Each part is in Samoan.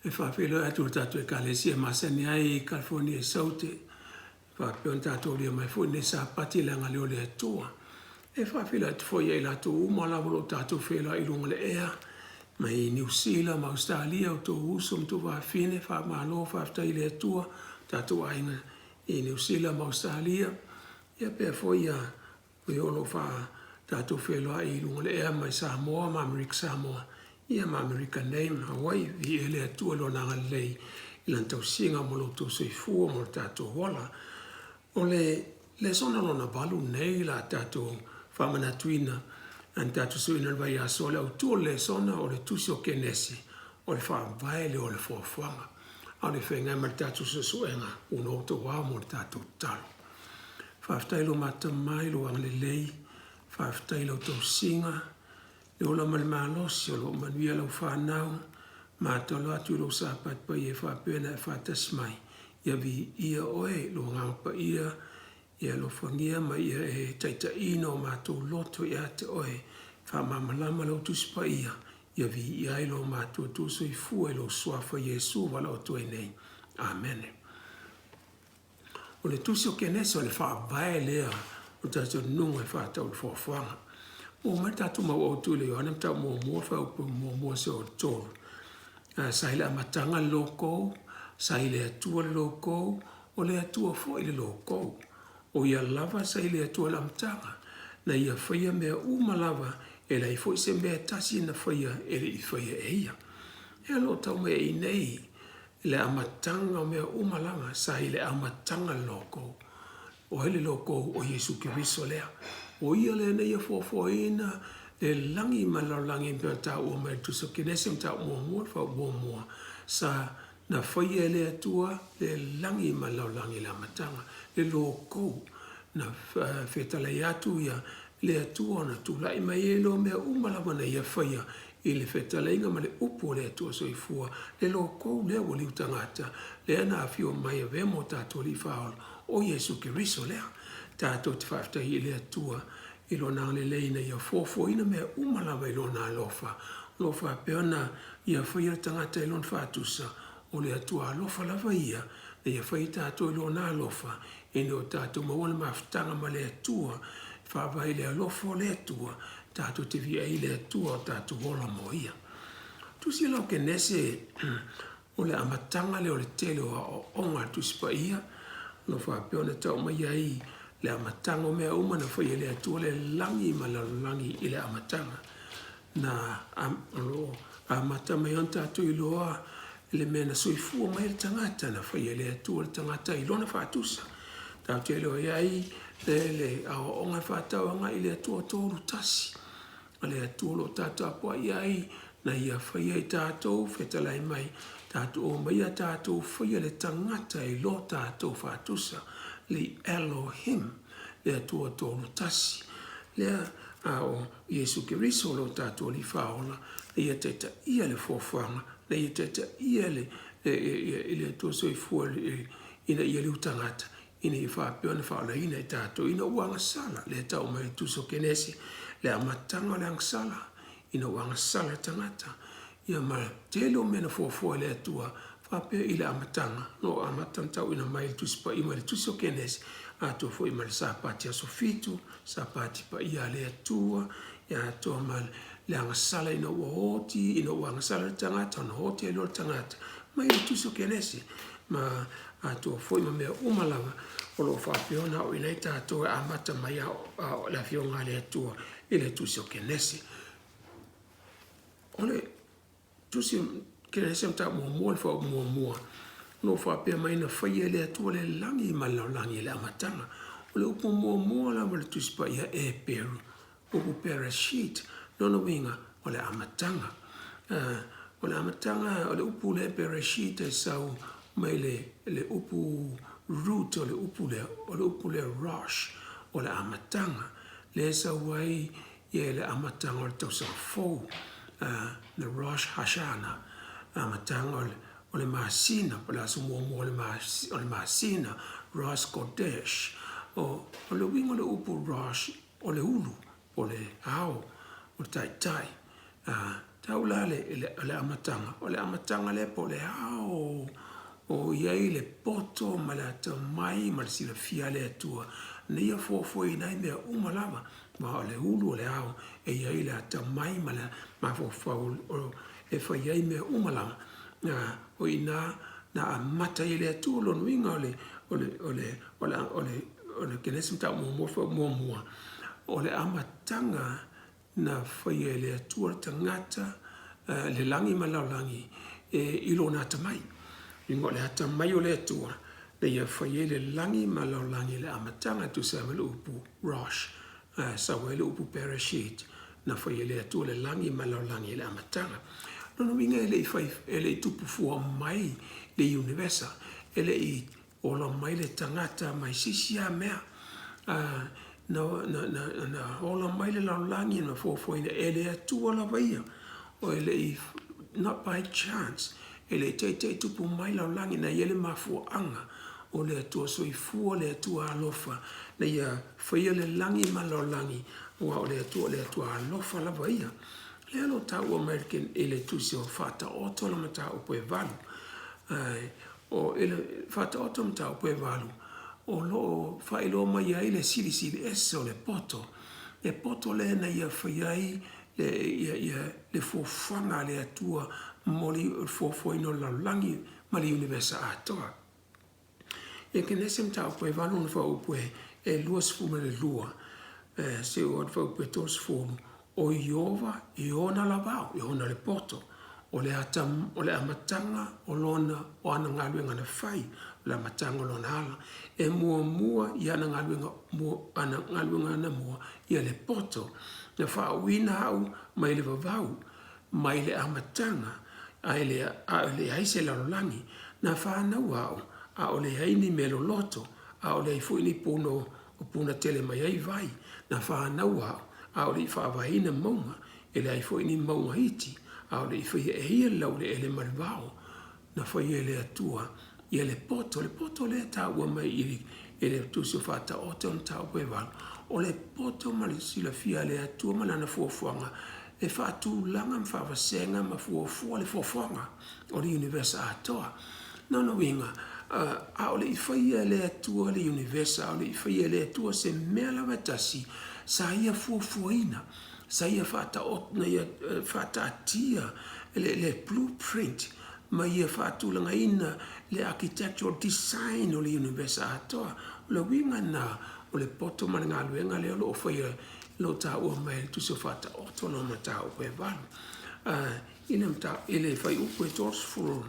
E faafeiloai atu i le tatou Ekalesia e masani ai i California i Saute, faapea ona tatou aulia mai foi lenei Sapati i le agalelei o le Atua. E faafeiloai atu foi ia i latou uma lava o lo o tatou feiloai i luga o le ea, mai Niu Sila ma Ausetalia, outou uso ma tuafafine, faamalo faafetai i le Atua, tatou aiga i Niu Sila ma Ausetalia, ia pea foi ia e o lo o faa tatou feiloai i luga o le ea mai Samoa ma Amerika Samoa, ia ma Amerika nei ma Hawaii. Viia le Atua i Lona agalelei i Lana tausiga mo lo outou soifua ma lo tatou ola. O le lesona lona valu nei la tatou faamanatuina na tatou suiina i le vaiaso, o le autu o le lesona o le tusi o Kenesi, o le faavae lea o le foafoaga, a o le feagai ma le tatou suesuega una outou ao mo le tatou tatalo. Faafetai lo matamai, lo agalelei, faafetai i lau tausiga, le ola ma le malosi o lo o manuia lau fanau, matalo atu i lou Sapati paia e faapea ona e faatasi mai, ia viia oe lo Agaga Paia, ia alofagia ma ia e taitaiina o matou loto ia te oe, faamalamalama lau Tusi Paia, ia viia ai lo matou Atua Soifua i lou Suafa Iesu valaau atu ai nei. Amene. O le Tusi o Kenese o le faavae lea o le talitonuga e faatatau i le foafoaga. Ua oo mai le tatou mau autu i le Ioane Mataupu Muamua, Fuaiupu Muamua 3. Sa i le amataga le logou, sa i le Atua le logou, o le Atua foi le logou. O ia lava sa i le Atua i le amataga, na ia faia mea uma lava, e leai foi se mea e tasi na faia e le i faia e ia. E o lo o tau mai ai nei I le amataga o mea uma lava, sa i le amataga le logou. O ai le logou? O Iesu Keriso lea. O Ia lea na Ia fuafuaina le lagi ma le lalolagi e pei ona taua mai i le Tusi o Kenese Mataupu Muamua, le Fuaiupu Muamua, sa na faia e le Atua le lagi ma le lalolagi i le amataga. Le logou na fetalai atu ia le Atua ona tulai mai ai loa mea uma lava na Ia faia I le fetalaiga ma le upu o le Atua Soifua, le logou lea ua liu tagata, lea na afio mai avea mo tatou Alii Faaola, o Iesu Keriso lea. Tatou te faafetai i le Atua i Lona agalelei ina ia fuafuaina mea uma lava i Lona alofa, o lo o faapea ona Ia faia le tagata i Lona faatusa, o le Atua alofa lava Ia, na Ia faia tatou i Lona alofa, ina o tatou maua le mafutaga ma le Atua, e faavae i le alofa o le Atua, tatou te viia ai le Atua o tatou ola mo Ia. Tusi la o Kenese, o le amataga lea o le tele o aoaoga a le Tusi Paia, o lo o faapea ona tau mai ai le amataga o mea uma na faia e le Atua le lagi ma le lalolagi i le amataga. Na o lo o amata mai ona tatou iloa le mea na soifua mai ai le tagata, na faia e le Atua le tagata i lona faatusa. Tatou te iloa ai le aoaoga e faatau agai i le Atua tolu tasi. A le Atua o lo o tatou tapuai ai, na ia faia i tatou, fetalai mai, tatou omaia tatou faia le tagata i lo tatou faatusa, le Elohim, le Atua tolu tasi. Lea, a o Iesu Keriso lo tatou Alii Faaola, na ia taitaia le fuafuaga, na ia taitaia le, le, le Atua Soifua ina ia liu tagata, ina ia faapea ona faaolaina i tatou ina ua agasala. Lea e tau mai i le Tusi o Kenesi, le amataga o le agasala, ina ua agasala le tagata. Ia ma tele o mea na fuafua e le Atua faapea i le amataga, no amata ona tauina mai i le Tusi Paia mai le Tusi o Kenesi, atoa foi ma le Sapati aso fitu, Sapati paia a le Atua, ia atoa ma le agasala ina ua oti, ina ua agasala le tagata, ona oti ai loa le tagata mai le Tusi o Kenesi, ma atoa foi ma mea uma lava o lo o faapea ona aoina ai tatou e amata mai a le Afioga a le Atua i le Tusi o Kenesi. O le Tusi o Kenesi Mataupu Muamua, le Fuaiupu Muamua, o lo o faapea mai na faia e le Atua le lagi ma le lalolagi i le amataga. O le upu muamua lava o le Tusi Paia Eperu, upu Bereshit, lona uiga o le amataga. O le amataga o le upu lea Bereshit e sau mai le, le upu root o le upu lea, o le upu lea Rosh, o le amataga. Lea e sau ai ia le amataga o le tausaga fou, the Rosh Hashanah, amataga o le, o le masina, po o le aso muamua o le masina, Rosh Kodesh. O, o le uiga o le upu Rosh, o le ulu, po o le ao, o le taitai. Tau la le, le, le amataga, o le amataga lea po o le ao o i ai le poto ma le atamai ma le silafia a le Atua, na ia fuafuaina ai mea uma lava, aua o le ulu o le ao e i ai le atamai ma le mafaufau e fai ai mea uma lava. O i ina na amata ai e le Atua. O lona uiga o le, o le, o le, o le, o le, o le Kenesi mataupu muamua fuaiupu muamua, o le amataga na faia e le Atua le tagata, le lagi ma le lalolagi i lona atamai. Uiga o le atamai o le Atua na ia faia ai le lagi ma le lalolagi i le amataga e tusa ai ma le upu Rosh, sau ai le upu Bereshit, na faia e le Atua le lagi ma le lalolagi i le amataga. Lona uiga e le i fai, e le i tupu fua mai le iunivesa, e le i Ola mai le tagata mai sisi a mea. Na, na, na, na ola mai le lalolagi na fuafuaina e le Atua lava ia. O e le i, not by chance, e le i teitei tupu mai lalolagi, na i ai le mafuaaga o le Atua soifua, le Atua alofa, na ia faia le lagi ma le lalolagi, aua o le Atua o le Atua alofa lava ia. Lea o lo o taua mai i le tusi o Faataoto le mataupu e 8. O i le Faataoto mataupu e 8, o lo o faailoa mai ai le silisili ese o le poto, le poto lea na ia fai ai le, ia, ia, le fuafuaga a le Atua mo le fuafuaina o le lalolagi ma le iunivesa atoa. I Kenese mataupu e 8 ona faaupu e 22, seia oo atu faaupu e 30, O Ieova e ona lava au, e ona le poto, o le ata, o le amataga o lona, o ana galuega na fai, o le amataga o lona ala. E muamua i ana galuega, mua, ana galuega anamua, ia le poto. Na faauuina au mai le vavau, mai le amataga, a e le, a e leai se lalolagi. Na fanau au, a o leai ni mea loloto, a o leai foi ni puna o puna tele mai ai vai. Na fanau au, a o le i faavaeina mauga, e leai foi ni mauga iti, a o le i faia e ia le laueleele ma le vao, na faia e le Atua ia le poto, le poto lea e taua mai i i le Tusi o Faataoto o Mataupu e 8, o le poto ma le silafia a le Atua ma lana fuafuaga e faatulaga ma faavasega ma fuafua le fuafuaga o le iunivesa atoa. Lona uiga, a o le i faia e le Atua le iunivesa, a o le i faia e le Atua se mea lava e tasi, sa ia fuafuaina, sa ia faataoto, na ia faataatia le, le blueprint ma ia faatulagaina le architectural design o le iunivesa atoa. O le uiga lena o le poto ma le galuega lea o lo o faia, o lo o taua mai e le Tusi o Faataoto lona mataupu e 8. I le mata, i le fuaiupu e 30,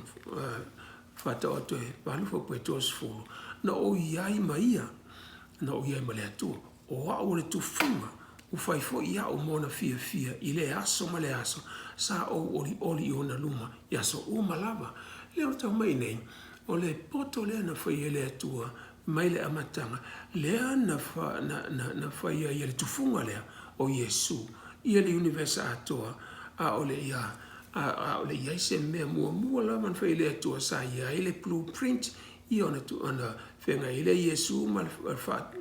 Faataoto e 8 fuaiupu e 30, na ou i ai ma ia, na ou i ai ma le Atua, o au o le tufuga, ua fai foi iaʻu ma ona fiafia i lea aso ma lea aso, sa ou olioli i ona luma i aso uma lava. Lea o le tau mai nei, o le poto lea na fai e le Atua mai le amataga, lea na, na, na, na fai ai e le tufuga lea, o Iesu, ia le iunivesa atoa, ʻaʻole ia, ʻaʻole i ai se mea muamua lava na fai e le Atua sa i ai le blueprint, ia ona, ona feagai ai lea Iesu ma le,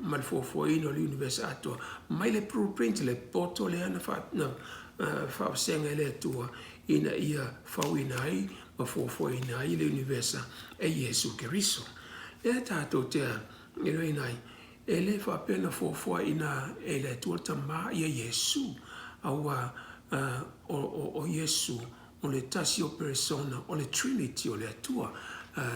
ma le fuafuaina o le iunivesa atoa, mai le blueprint, le poto lea na, fa, na faavasega e le Atua ina ia fauina ai ma fuafuaina ai le iunivesa e Iesu Keriso. Lea tatou te iloaina ai, E le faapea na fuafuaina e le Atua le Tama ia Iesu, aua o, o, o Iesu o le tasi o persona o le Trinity o le Atua,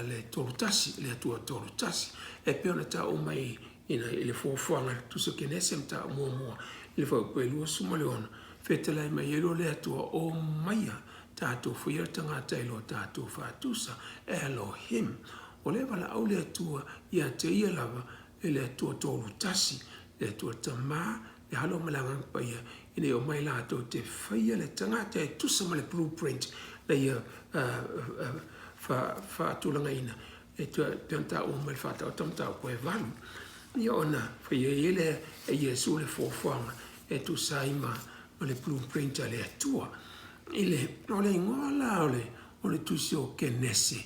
le Tolutasi, le Atua Tolutasi. E pei ona taua mai ina i le fuafuaga i le Tusi o Kenese mataupu muamua i le fuaiupu e 26, fetalai mai ai loa le Atua, Omaia tatou faia le tagata i lo tatou faatusa, Elohim. O lea e valaau le Atua ia te ia lava e le Atua Tolutasi, le Atua Tama, le Alo ma le Agaga Paia, ina ia omai latou te faia le tagata e tusa ma le blueprint na ia faatulagaina e pei ona taua mai le Faataoto mataupu e 8. Ia ona faia ai lea e Iesu le fuafuaga e tusa ai ma le blueprint a le Atua. I le, o le igoa la o le, o le tusi o Kenese,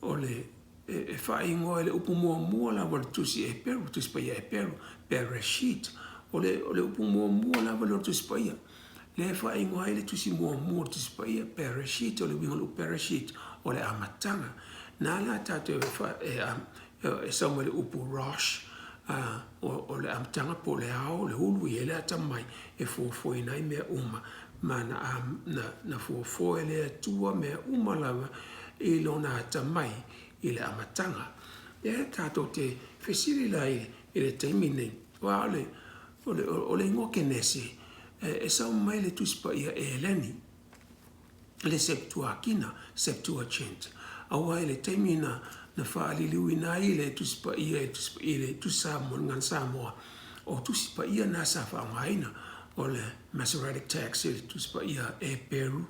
o le, e faaigoa i le upu muamua lava o le tusi Eperu, Tusi Paia Eperu, Bereshit. O le, o le upu muamua lava lea o le Tusi Paia. Lea e faaigoa ai le tusi muamua o le Tusi Paia, Bereshit, o le uiga o le upu Bereshit, o le amataga. Na ala tatou e, e, e sau mai le upu Rosh, o le amataga po o le ao, le ulu i ai le atamai e fuafuaina ai mea uma. Ma na, na, na fuafua e le Atua mea uma lava i lona atamai i le amataga. Lea tatou te fesili la i le taimi nei, aua o le, o le, o le igoa Kenese, e sau mai le Tusi Paia Eleni, le Septuakina, Septuagint. Aua i le taimi na, na faaliliuina ai le Tusi Paia i le Tusi Samoa, le Gagana Samoa, o Tusi Paia na sa faaaogaina, o le Masoretic Text, le Tusi Paia Eperu,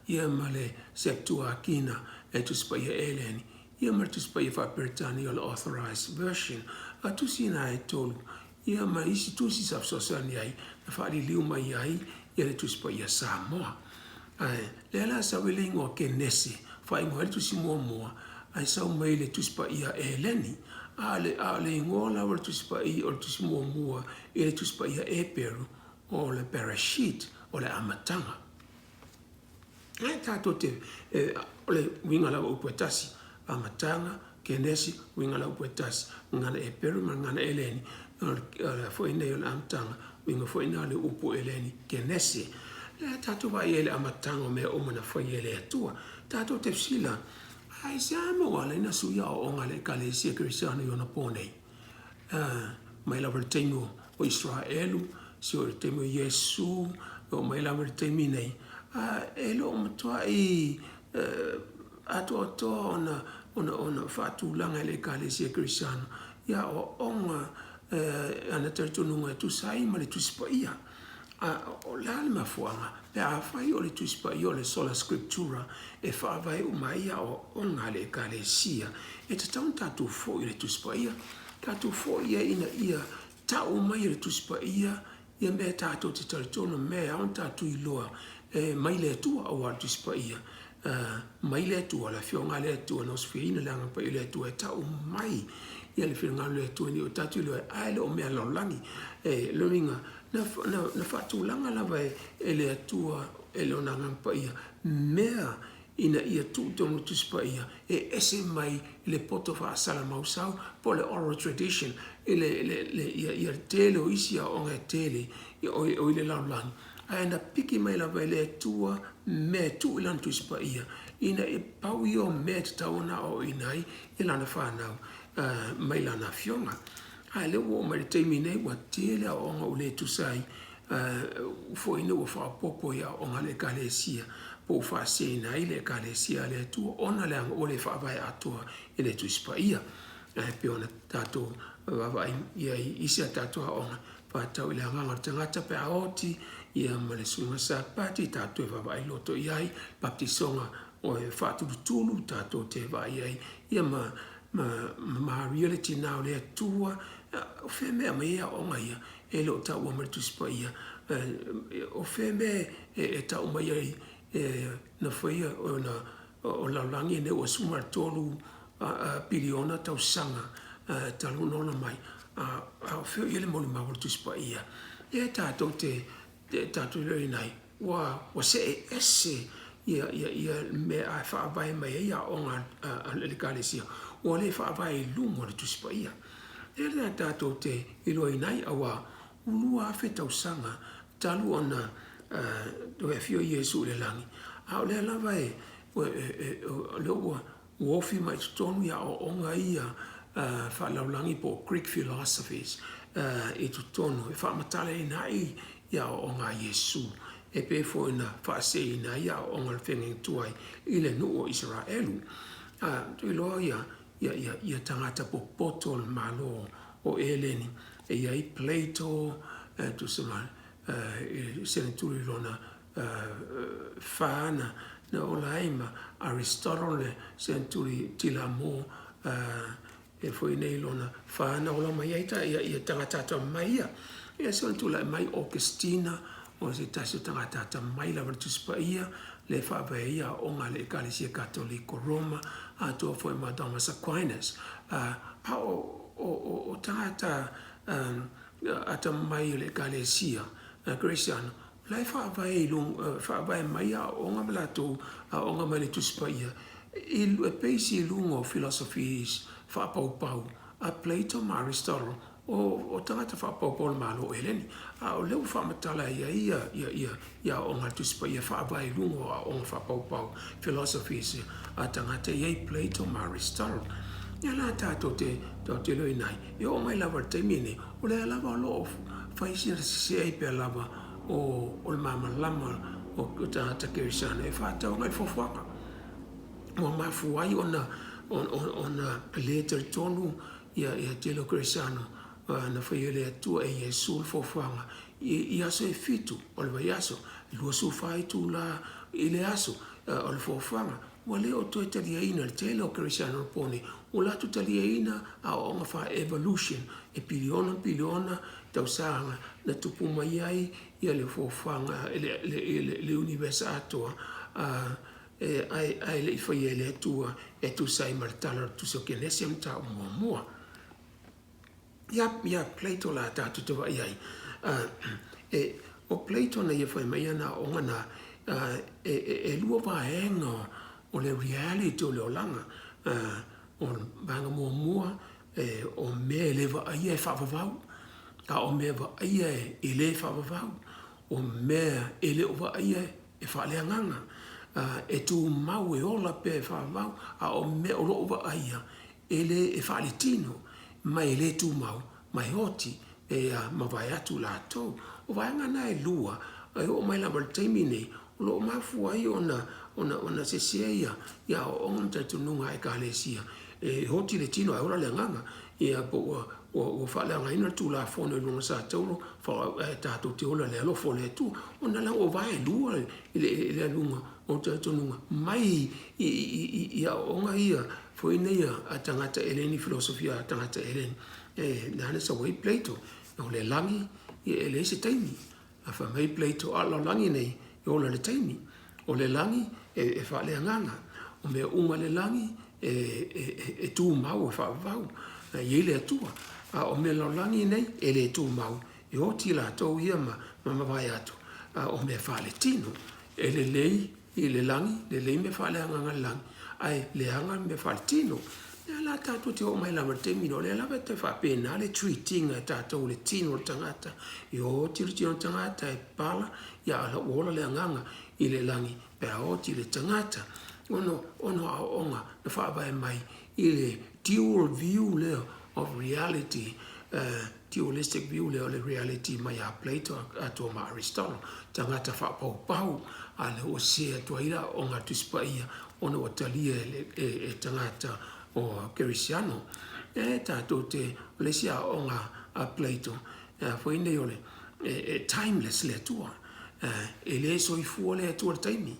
ia ma le Septuakina, le Tusi Paia Eleni, ia ma le Tusi Paia Faa-Peretania o le Authorized Version. A tusi na e tolu, ia ma isi tusi sa fesoasoani ai na faaliliu mai ai ia le Tusi Paia Samoa. Ae lea la sau ai le igoa Kenese, faaigoa ai le tusi muamua, ae sau mai le Tusi Paia Eleni. A o le, a o le igoa lava o le Tusi Paia, o le tusi muamua i le Tusi Paia Eperu, o le Bereshit, o le amataga. Ae tatou te, e, o le uiga lava o upu e tasi, amataga, Kenesi, uiga la upu e tasi, gagana Eperu ma le gagana Eleni, o le foi nei o le amataga, uiga foi na o le upu Eleni, Kenesi. Lea tatou vaai ai le amataga o mea uma na fai e le Atua. Tatou te fesili, aisea mea ua ala ai na sui aoaoga a le Ekalesia Kerisiano i ona po nei? Mai lava i le taimi o Israelu, seia oo i le taimi o Iesu, e oo mai lava i le taimi nei, e le o matuai atoatoa ona, ona, ona faatulaga e le Ekalesia Kerisiano i aoaoga ana talitonuga e tusa ai ma le Tusi Paia. A o le a le mafuaaga? Pe afai o le Tusi Paia o le Sola Scriptura e faavae uma ai aoaoga a le Ekalesia, e tatau ona tatou foi i le Tusi Paia, tatou foi ai ina ia tau mai e le Tusi Paia ia mea tatou te talitonu, mea e ao ona tatou iloa e mai le Atua, aua o le Tusi Paia mai le Atua, le Afioga a le Atua, na osofiaina le Agaga Paia o le Atua e tau mai ia le finagalo o le Atua ina ia o tatou iloa ai, ae le o mea lalolagi. E, lona uiga, na, na, na faatulaga lava e, e le Atua, e Lona Agaga Paia, mea ina ia tuu tonu le Tusi Paia e ese mai i le poto faasalamausau po o le oral tradition, i le, le, le, ia, ia le tele o isi aoaoga e tele o, o i le lalolagi, ae na piki mai lava e le Atua mea e tuu i Lana Tusi Paia, ina ia pau ia o mea e tatau ona aoaoina ai i Lana fanau uh, mai Lana Afioga. Ae lea ua oo mai i le taimi nei, ua tele aoaoga ua le tusa ai, uh, foi ina ua faaopoopo i aoaoga a le Ekalesia, po ua faaseseina ai le Ekalesia a le Atua, ona leaga ua le faavae atoa i le Tusi Paia. Ae pei ona tatou vaavaai i ai i isi a tatou aoaoga, faatatau i le agaga o le tagata pe a oti, ia ma le suiga Sapati, tatou e vaavaai loto i ai, baptisoga o e faatulutulu, tatou te vaai ai, ia ma ma, ma Maria le tinā o le Atua, o fea mea aumai ai aoaoga ia, e le o taua mai le Tusi Paia, o fea mea e, e tau mai ai e, na faia o, na, o lalolagi nei ua 13 piliona tausaga talu ona ola mai, a, a o fea o i ai le molimau o le Tusi Paia, e tatou te, te tatou iloaina ai, Ua, ua see ese ia, ia, ia mea a faavae mai ai aoga a le Ekalesia, ua le faavae i luga o le Tusi Paia. Lea la tatou te iloaina ai, auā ua 2000 tausaga talu ona toe afio Iesu i le lagi, a o lea lava e, e, e, o lea ua, ua ofi mai i totonu i aoaoga ia faalaulagi po o Greek philosophies i totonu e faamatalaina ai i aoaoga a Iesu, e pei foi ona faaseseina ai aoaoga a le feagaiga tuai i le nuu o Isaraelu. A iloa ia, ia, ia, ia tagata popoto o le Malo o Eleni, e i ai Plato, e tusa ma i seneturi lona fa na, na ola ai ma Aristotle le seneturi Tilamo, E foi nei lona fa na ola mai ai ta ia, ia tagata atamai ia. Ia se ona tulai mai Augustina, o se tasi o tagata atamai lava le Tusi Paia, le faavae ai aoaoga a le Ekalesia Katoliko Roma, atoa foi ma Thomas Aquinas. A, a o, o, o, o tagata um, atamai o le Ekalesia Kerisiano, la e faavae i luga, faavae mai aoaoga ma latou aoaoga mai le Tusi Paia i, e base i luga o philosophies faapaupau a Plato ma Aristotle, o tagata faapaupau o le Malo o Eleni. A o lea ua faamatala ai ai ia, ia, ia, ia aoaoga a le Tusi Paia e faavae i luga o aoaoga faapaupau, philosophies a tagata e i ai Plato ma Aristotle. Ia la tatou te, tatou te iloaina ai, e oo mai lava i le taimi lenei, o lea lava o lo o fai sina sese ai pea lava o, o le malamalama o tagata kerisiano e faatatau agai i le fuafuaga. Ua mafua ai ona, ona, ona le talitonu ia, ia tele o kerisiano na faia e le Atua e Iesu le fuafuaga i, i aso e fitu o le vaiaso, 24 itula i le aso o le fuafuaga. Ua le o toe taliaina le tele o kerisiano o le po nei, ua latou taliaina aoaoga faa-evolution e piliona ma piliona tausaga na tupu mai ai ia le fuafuaga i le, le, le, le univesa atoa, ae, ae le i faia e le Atua e tusa ai ma le tala o le Tusi o Kenese mataupu muamua. Ia, ia Plato la tatou te vaai ai. E, o Plato na ia fai mai ana aoga na, e, e, e lua vaega o le reality o le olaga. O le vaega muamua, e, o mea e le vaaia e faavavau, a o mea vaaia e le faavavau. O mea e le o vaaia e faaleagaga, e tumau e ola pea e faavavau, a o mea o lo o vaaia e le e faaletino, ma e le tumau, ma e oti, e mavae atu latou. O vaega na e lua, e oo mai lava i le taimi nei, o lo o mafua ai ona, ona, ona sese ia, ia aoaoga ma talitonuga a Ekalesia, e oti le tino ae ola le agaga, ia po ua, ua, ua faaleagaina le Tulafono i luga o Satauro, ae tatou te ola i le alofa o le Atua. Ona leaga ua vaelua i le, i le aluga o talitonuga mai i, i, i, i aoaoga ia foi nei a tagata eleni, filosofia a tagata eleni. E, lea na sau ai Plato, o le lagi, e leai se taimi. A fai mai Plato, a o le lalolagi nei, e ola i le taimi. O le lagi, e, e faaleagaga. O mea uma i le lagi, e, e, e, e tumau, e faavavau. E i ai le Atua. A o mea lalolagi nei, e le tumau. E oti latou ia ma, ma mavae atu. A o mea faaletino. E lelei i le lagi, lelei mea faaleagaga i le lagi, ae leaga mea faaletino. Lea la tatou te oo mai lava i le taimi lea, o lea lava e toe faapena le treat ina e tatou le tino o le tagata. E oti le tino o le tagata e pala, ia a ua ola le agaga i le lagi pe a oti le tagata. Ona, ona o aoaoga na faavae mai i le dual view lea of reality, dualistic view lea o le reality mai a Plato atoa ma Aristotle, tagata faapaupau, a lea ua sese atu ai le aoaoga a le Tusi Paia ona ua talia e, e, e tagata o Kerisiano. E tatou te, o le isi aoaoga a Plato, e a foi nei o le, e, e timeless le Atua. E le soifua le Atua i le taimi.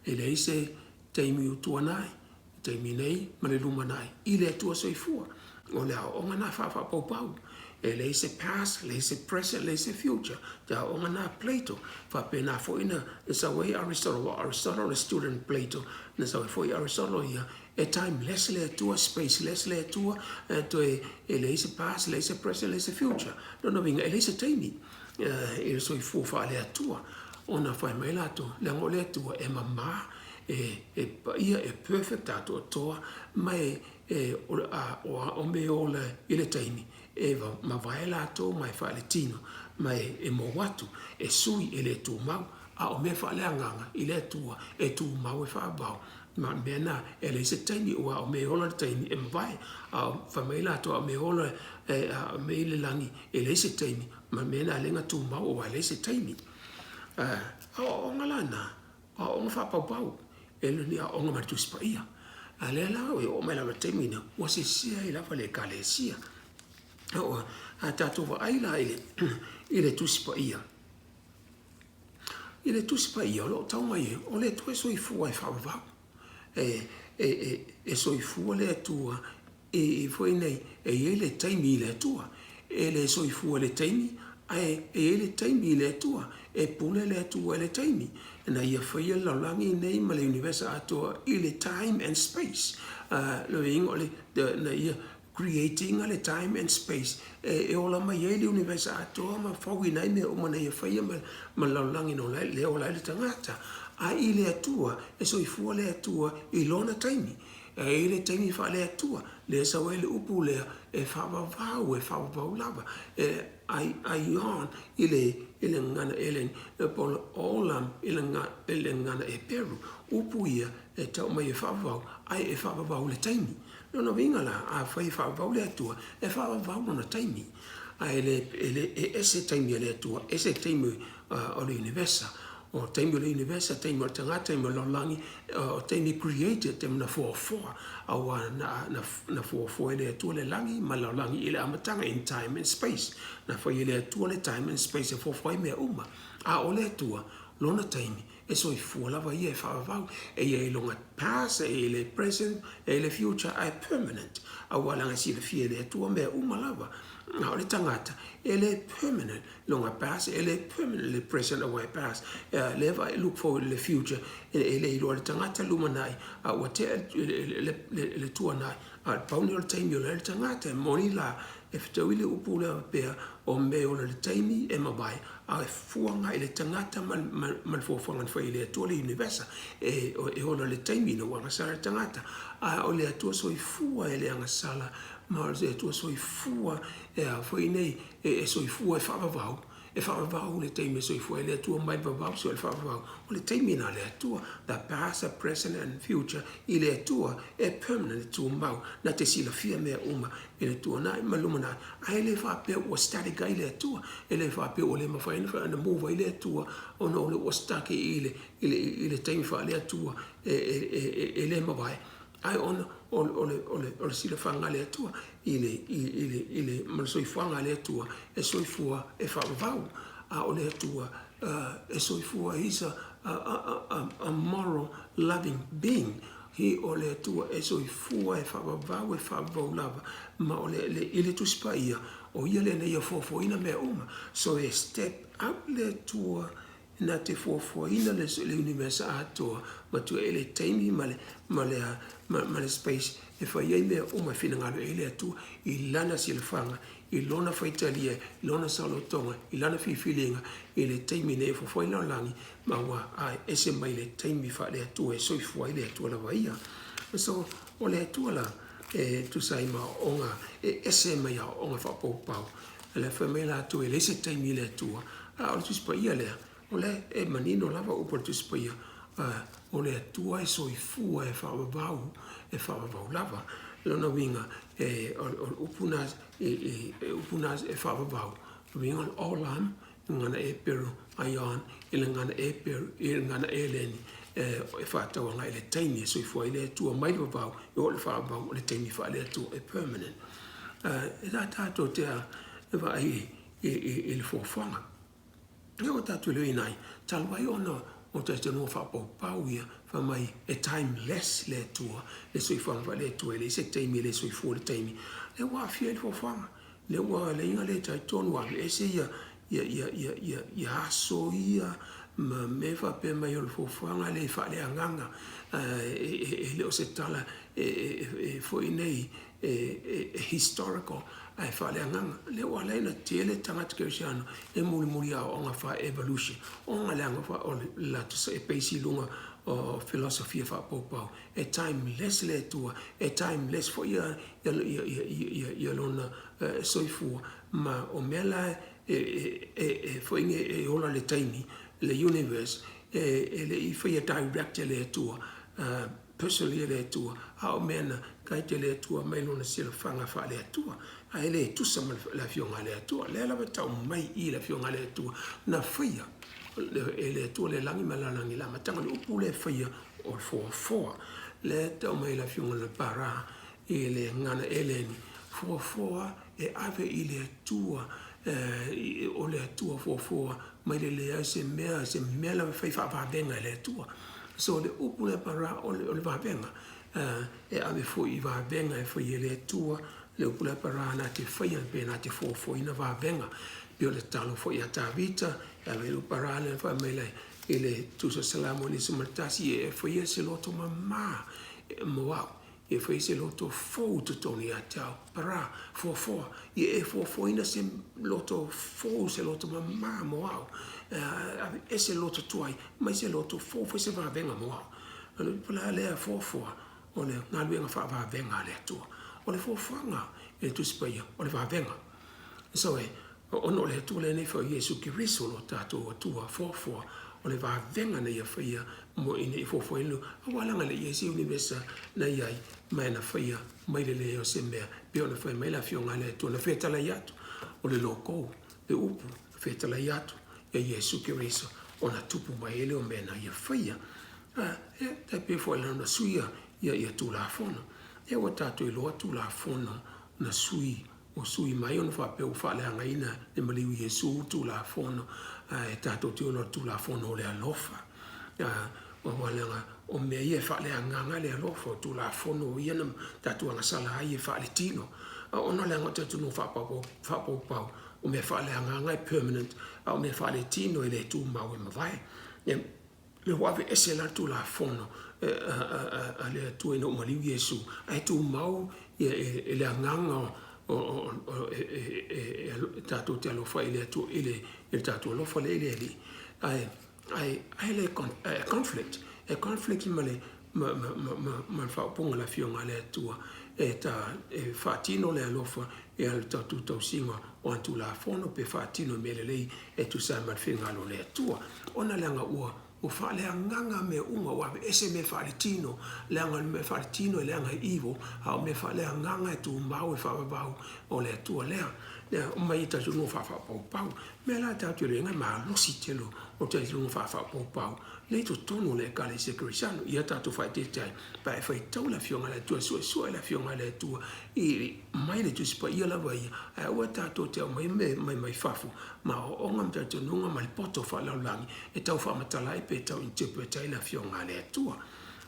E leai se taimi o tuanai, taimi nei ma le lumanai i le Atua soifua. O le aoaoga na faafaapaupau. E leai se past, leai se present, leai se future. Te aoaoga na Plato. Faapena foi na sau ai Aristotle. Aua o Aristotle o le student Plato. Na sau ai foi Aristotle ia, e timeless le Atua, spaceless le Atua, e toe e leai se past, leai se present, leai se future. Lona uiga, e leai se taimi i le soifua faale-Atua. Ona fai mai latou, leaga o le Atua e mama, e, e paia, e perfect atoatoa, ma e, e, o, a, o, a, o mea ola i le taimi, e mavae latou ma e faaletino, ma e, e mou atu, e sui, e le tumau, a o mea faaleagaga i le Atua, e tumau e faavao, ma mea na, e leai se taimi, ua o mea e ola le taimi, e mavae, a o, fai mai latou, a o mea ola, e, a o mea i le lagi, e leai se taimi, ma mea na e le na tumau, aua e leai se taimi. A, aoaoga la na, O aoga faapaupau, e le o ni aoga ma le Tusi Paia. A lea la e oo mai lava i le taimi lena, ua sese ai lava le Ekalesia. A a tatou vaai la i le, i le Tusi Paia, i le Tusi Paia o lo o tau mai ai, o le Atua e soifua e faavavau. E, e, e, e soifua le Atua e, e foi nei, e i ai le taimi i le Atua. E le soifua i le taimi, ae e i ai le taimi i le Atua. E pule le Atua i le taimi. Na ia faia le lalolagi nei ma le univesa atoa i le time and space. Uh, le uiga o le, na ia create ina le time and space e ola mai ai le universe atoa ma fauina ai mea uma na Ia faia ma le lalolagi na ola ai, lea e ola ai le tagata. A i le Atua, e soifua le Atua i Lona taimi. E i ai le taimi faale-Atua, lea e sau ai le upu lea e faavavau, e faavavau lava, e aion i le i le gagana Eleni, po o le olam i le i le gagana Eperu. Upu ia e tau mai e faavavau, ae e faavavau le taimi. Lona uiga la, afai e faavavau le Atua, e faavavau lona taimi. Ae le, e le, e ese taimi a le Atua, ese taimi o le univesa. O taimi o le univesa, taimi o le tagata, taimi o le lalolagi, o taimi created, taimi na foafoa, aua na, na, na foafoa e le Atua le lagi ma le lalolagi i le amataga, in time and space. Na fai e le Atua le time and space e foafoa ai mea uma. A o le Atua, lona taimi, e soifua lava ia e faavavau, e ia i lona past, e ia i le present, e ia i le future, ae permanent. Aua leaga e silafia e le Atua mea uma lava. A o le tagata, e le permanent lona past, e le permanent le present aua e past. Lea e look forward i le future, e le iloa e le tagata lumanai, a ua tea le tuanai. A o le pau lenei o le taimi o la e le tagata, e moni la, e fetaui le upu lea faapea, o mea e ola i le taimi e mavae, a e fua agai i le tagata ma le fuafuaga na fai e le Atua le univesa, e ola i le taimi ina ua agasala le tagata. A o le Atua soifua e le agasala, ma o le Atua soifua e a foi nei, e soifua e faavavau, e faavavau le taimi e soifua ai le Atua mai le vavau seia o le faavavau. O le taimi lena a le Atua, the past, the present and future, i le Atua e permanent, e tumau, na te silafia mea uma i le tuanai ma le lumanai, ae le faapea ua static ai le Atua, e le faapea ua le mafai ona move ai le Atua ona o le ua stuck i le, i le, i le taimi faale-Atua e le mavae, ae ona o le, o le, o le silafaga a le Atua i le, i, i le, i le, ma le soifuaga a le Atua e soifua e faavavau, a o le Atua e soifua, he's a moral loving being. He o le Atua e soifua, e faavavau, e faavavau lava, ma o le, le, i le Tusi Paia, o ia lea na ia fuafuaina mea uma. So e step out le Atua na te fuafuaina le, le univesa atoa, ma tua i le taimi ma le, ma le, ma, ma le space e fai ai mea uma e finagalo i ai le Atua i lana silafaga, i lona faitalia, i lona saolotoga, i lana filifiliga, i le taimi nei e fuafua ai le lalolagi, ma ua ese mai le taimi faale-Atua e soifua ai le Atua lava ia. So, o le Atua la, e tusa ai ma aoaoga, e ese mai aoaoga faapaupau, o le fai mai latou e leai se taimi i le Atua, a o le Tusi Paia lea, o lea e manino lava upu o le Tusi Paia, o le Atua e soifua e faavavau, e faavavau lava. Lona uiga, e, o, o le upu na, e, e, e upu na e faavavau, uiga o le olam, gagana Eperu, aion, i le gagana Eperu, i le gagana Eleni, e, e faatau agai i le taimi e soifua ai le Atua mai le vavau, e oo i le faavavau o le taimi faale-Atua e permanent. E tā tātou te a, e vaai i, i, i, i le fuafuaga. Ia ua tātou iloaina ai, talu ai ona o talitonuga faapaupau ia, fai mai e timeless le Atua, le soifuaga faale-Atua, e leai se taimi e le soifua le taimi. Lea ua aafia ai le fuafuaga. Lea ua leiga le talitonu ua aveese ia, ia, ia, ia, ia, ia aso ia ma mea faapea mai o le fuafuaga lea e faaleagaga, e le o se tala e, e, e foi nei e, e historical ae faaleagaga. Lea ua ala ai ona tele tagata kerisiano e mulimuli aoaoga faa-evolution, ona leaga o le latou e base i luga o filosofia faapaupau. E timeless le Atua, e timeless foi ia, ia, ia, ia, ia, ia lona soifua, ma o mea la e, e, e, e foi nei e ola le taimi, le universe, e, e le i faia direct e le Atua, personally e le Atua, a o mea na guide e le Atua mai lona silafaga faale-Atua, ae le tusa ma le Afioga a le Atua. Lea lava e tau mai i le Afioga a le Atua, na faia e le Atua le lagi ma le lalolagi i le amataga. O le upu lea e faia o le foafoa. Lea e tau mai e le Afioga ia Bara i le gagana Eleni, foafoa e ave i le Atua, o le Atua foafoa mai le leai se mea, se mea lava e fai faavavega e le Atua. So o le upu lea bara o le, o le vavega, e ave foi i vavega e fai e le Atua, le upu lea bara na te faia pe na te foafoaina vavega. Pei o le tatalo foi a Tavita, e ave le upu bara lea fai mai lai, i le Tusi o Salamo 51, e faia se loto mamā mo au. Ia fai se loto fou i totonu ia te au. Para, fuafua, ia e fuafuaina se loto fou, se loto mamā mo au. Aveese le loto tuai, mai se loto fou, fai se vavega mo au. Po o le a lea fuafua, o le galuega faavavega a le Atua. O le fuafuaga i le Tusi Paia, o le vavega. So e, ona o le Atua lenei foi o Iesu Keriso lo tatou Atua fuafua, o le vavega na ia faia mo ina ia fuafuaina, aua leaga e le i i ai se univesa na i ai, ma e na faia mai le leai o se mea, pei ona fai mai le Afioga a le Atua, na fetalai atu, o le logou, le upu, na fetalai atu ia Iesu Keriso, ona tupu mai ai lea o mea na ia faia. A, ia, tai pei foi la ona suia ia, ia Tulafono. Ia ua tatou iloa Tulafono na sui, ua sui mai ona faapea ua faaleagaina le maliu Iesu Tulafono, ae tatou te ola i le Tulafono o le alofa. A, aua leaga o mea ia e faaleagaga le alofa, o Tulafono ia na tatou agasala ai e faaletino. A ona leaga o le talitonuga faapaupau, o mea faaleagaga e permanent, a o mea faaletino e le tumau e mavae. Ia, lea ua aveese la le Tulafono a le Atua ina ua maliu Iesu, ae tumau e le agaga e tatou te alofa ai i le Atua i le tatou alofa lea i le Alii. Ae ae ae le conflict, e conflict ma le ma ma ma ma le faaupuga a le Afioga a le Atua e ta e faatino le alofa e le tatou tausiga o ana Tulafono pe faatino i mea lelei e tusa ai ma le finagalo o le Atua. Ona leaga ua ua faaleagaga mea uma, ua aveese mea faaletino, leaga o le mea faaletino e leaga e evil, a o mea faaleagaga e tumau e faavavau o le Atua lea. Lea mai i talitonuga faafaapaupau. Mea la tatou te iloa e malosi tele o talitonuga faafaapaupau lea i totonu o le Ekalesia Kerisiano. Ia tatou faaeteete ai, pe a e faitau le Afioga a le Atua, e suesue le Afioga a le Atua i mai le Tusi Paia lava ia, ae aua tatou te aumaia mea mai mai fafo ma aoaoga ma talitonuga ma le poto faalalolagi e tau faamatala ai pe tau interpret ai le Afioga a le Atua.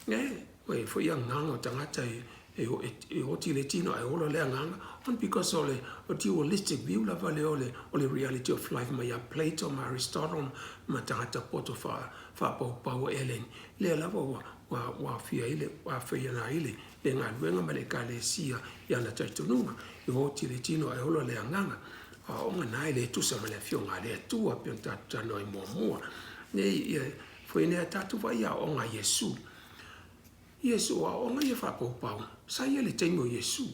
E, e foi agaga o tagata e, e, e oti le tino ae ola le agaga, on because o le dualistic view lava lea o le, o le reality of life mai ia Plato ma Aristotle ma tagata poto faa, faapaupau o Eleni. Lea lava ua, ua, ua aafia ai le, ua aafia ai le, le galuega ma le Ekalesia i ana talitonuga, e oti le tino ae ola le agaga. O aoaoga na e le tusa ma le Afioga a le Atua, pei ona tatou talanoa ai muamua. Nei, ia, foi nei a tatou vaai i aoaoga a Iesu. Iesu, o aoaoga ia faapaupau, sa ia i le taimi o Iesu.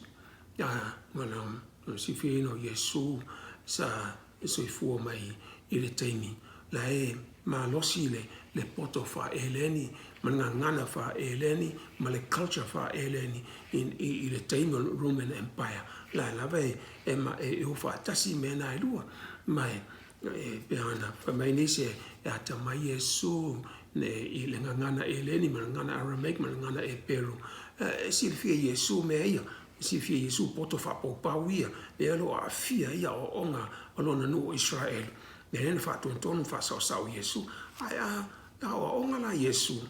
A, ma na sifiaina o Iesu sa soifua mai i le taimi la e malosi le, le poto faa-Eleni ma le gagana faa-Eleni ma le culture faa-Eleni i, i, i le taimi o le Roman Empire. La lava e, e, e, e o faatasi mea na e lua. Ma e, e pei ona fai mai nisi e, e atamai Iesu ne, i le gagana Eleni ma le gagana Aramaic ma le gagana Eperu. E silafia Iesu mea ia. Silafia Iesu poto faapaupau ia, lea o lo o aafia ai aoaoga o lona nuu o Isaraelu. Lea lea na faatonutonu ma faasaosao Iesu. Ae a aoaoga la Iesu,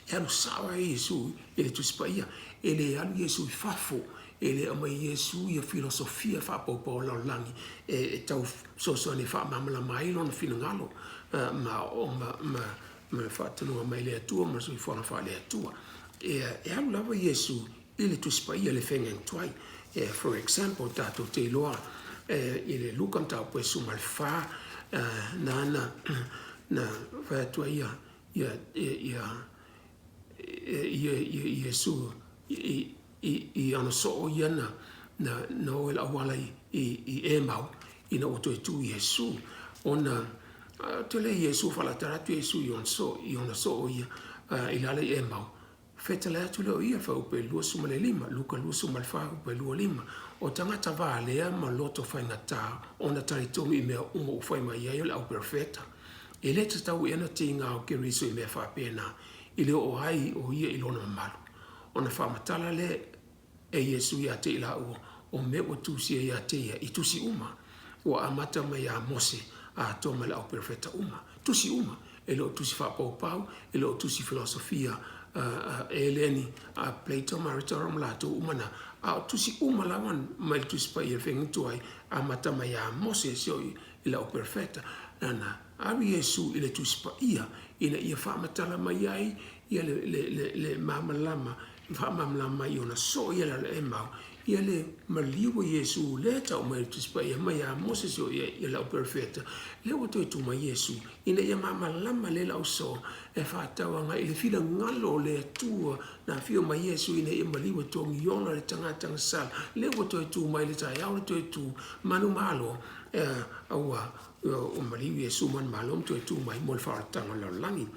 e alu sao ai Iesu i le Tusi Paia. E le alu Iesu i fafo, e le aumai Iesu ia filosofia faapaupau o lalolagi e tau fesoasoani e faamalamalama ai lona finagalo ma ma ma ma le faatonuga mai le Atua ma le soifuaga faale-Atua. E alu lava Iesu i le Tusi Paia le Fengeng Tuai. For example, tatou te iloa i le Luka mataupu e 14, nāna na fai atu ai ia, ia, ia, ia, ia, Iesu i, i, i ana soo ia na, na, na o i le auala i, i, i Emau, ina ua toe tu Iesu. Ona, tele Iesu whalatara atu Iesu i ona soo, i ona soo ia, i le ala i Emau. Fetalai atu lea o ia, fuaiupu e 25, Luka 24, fuaiupu e 25, O tagata valea ma loto faigata ona talitonu i mea uma ua fai mai ai o le au perofeta. E le tatau ea ona tiga o Keriso i mea faapena, i le oo ai o ia i lona mamalu. Ona faamatala lea e Iesu ia te i laua, o mea ua tusia ia te ia i tusi uma, ua amata mai iā Mose atoa ma le au perofeta uma. Tusi uma, e le o tusi faapaupau, e le o tusi filosofia Eleni, a Plato ma Aristotle ma latou uma na, a o tusi uma lava mai le Tusi Paia Fegutu ai, amata mai iā Mose seia oo i le au perofeta. Nana, alu Iesu i le Tusi Paia ina ia faamatala mai ai. ia le, le, le, le malamalama, faamalamalama mai i ona soo ia le ala Emau, ia le maliu o Iesu lea e tau mai i le Tusi Paia mai ia Mosese o ia i lau perofeta, lea ua toe tu mai Iesu, ina ia malamalama lelei lau soo e faatau agai i le finagalo o le Atua na afio mai Iesu ina ia maliu e togi ola le tagata gasala, lea ua toe tu mai le taeao le toe tu manumalo, ua maliu Iesu manumalo ma toe tu mai mo le faaolataga o le lalolagi.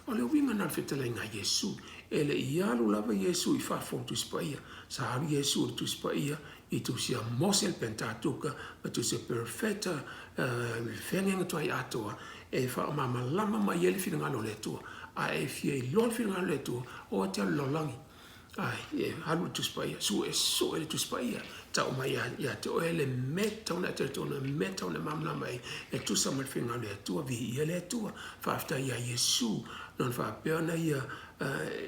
O le uiga lena o le fetalaiga a Iesu. E le i alu lava Iesu i fafo o le Tusi Paia. Sa alu Iesu i le Tusi Paia i tusi a Mose le Pentateuka ma tusi a Perofeta le feagaiga tuai atoa e faamalamalama mai ai le finagalo o le Atua. A e fia iloa le finagalo o le Atua, o e te alu i le lalolagi. Ai, e alu i le Tusi Paia, suesue le Tusi Paia, tau mai ia te oe le mea tatau ona e talitonu, le mea tatau ona e malamalama ai, e tusa ma le finagalo o le Atua, viia le Atua, faafetai ia Iesu, lona faapea ona ia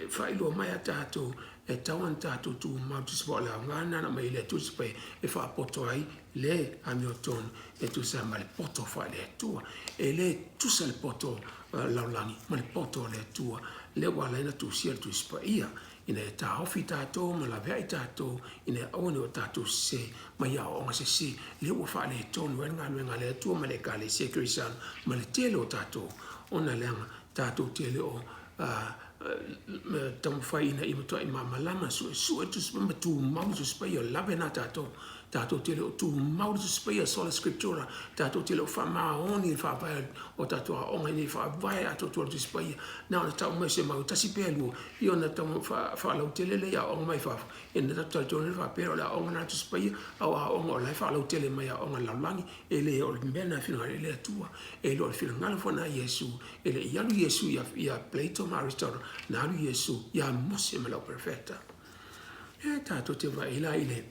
faailoa mai a tatou e tatau ona tatou tumau tusa po o le aoga lena na aumai e le Atua tusa e faapoto ai le amiotonu e tusa ma le poto faale-Atua. E le tusa le poto lalolagi ma le poto o le Atua lea ua ala ai ona tusia le Tusi Paia ina ia taofi tatou ma laveai tatou ina ia aua ne i o tatou sese mai aoaoga sese lea ua faaletonu ai le galuega a le Atua ma le Ekalesia Kerisiano ma le tele o tatou ona leaga tatou te le o taumafai ina ia matuai malamalama, suesue le Tusi Paia ma tumau le Tusi Paia, lave na tatou. Tatou te le o tumau le Tusi Paia, sola scriptura, tatou te le o faamaoni i le faavae o tatou aoga ina ia faavae atoatoa le Tusi Paia. Na ona tau mai o se mau e tasi pe lua, ia ona tau faalautele lea i aoga mai fafo, ia ona tatou talitonu lea faapea o le aoga lena a le Tusi Paia, a o aoga o la e faalautele mai aoga a le lalolagi, e le o le mea lena e finagalo i ai le Atua. E le o le finagalo foi lena a Iesu. E le i alu Iesu ia Plato ma Aristotle, na alu Iesu ia Mose ma le au perofeta. E tatou te vaai la i le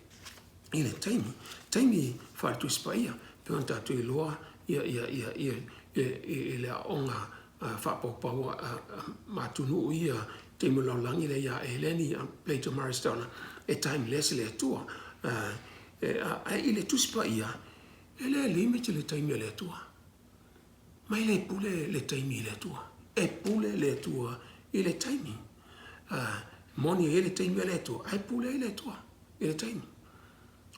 i le taimi, taimi faale-Tusi Paia, pei ona tatou iloa ia, ia, ia, ia, i le aoga faapaupau a atunuu ia, taimi o le lalolagi lea ia Eleni, Plato ma Aristotle, e timeless le Atua. Ae i le Tusi Paia, e le limit le taimi a le Atua. Ma e le pule le taimi i le Atua. E pule le Atua i le taimi. Moni e i ai le taimi a le Atua, ae pule ai le Atua i le taimi.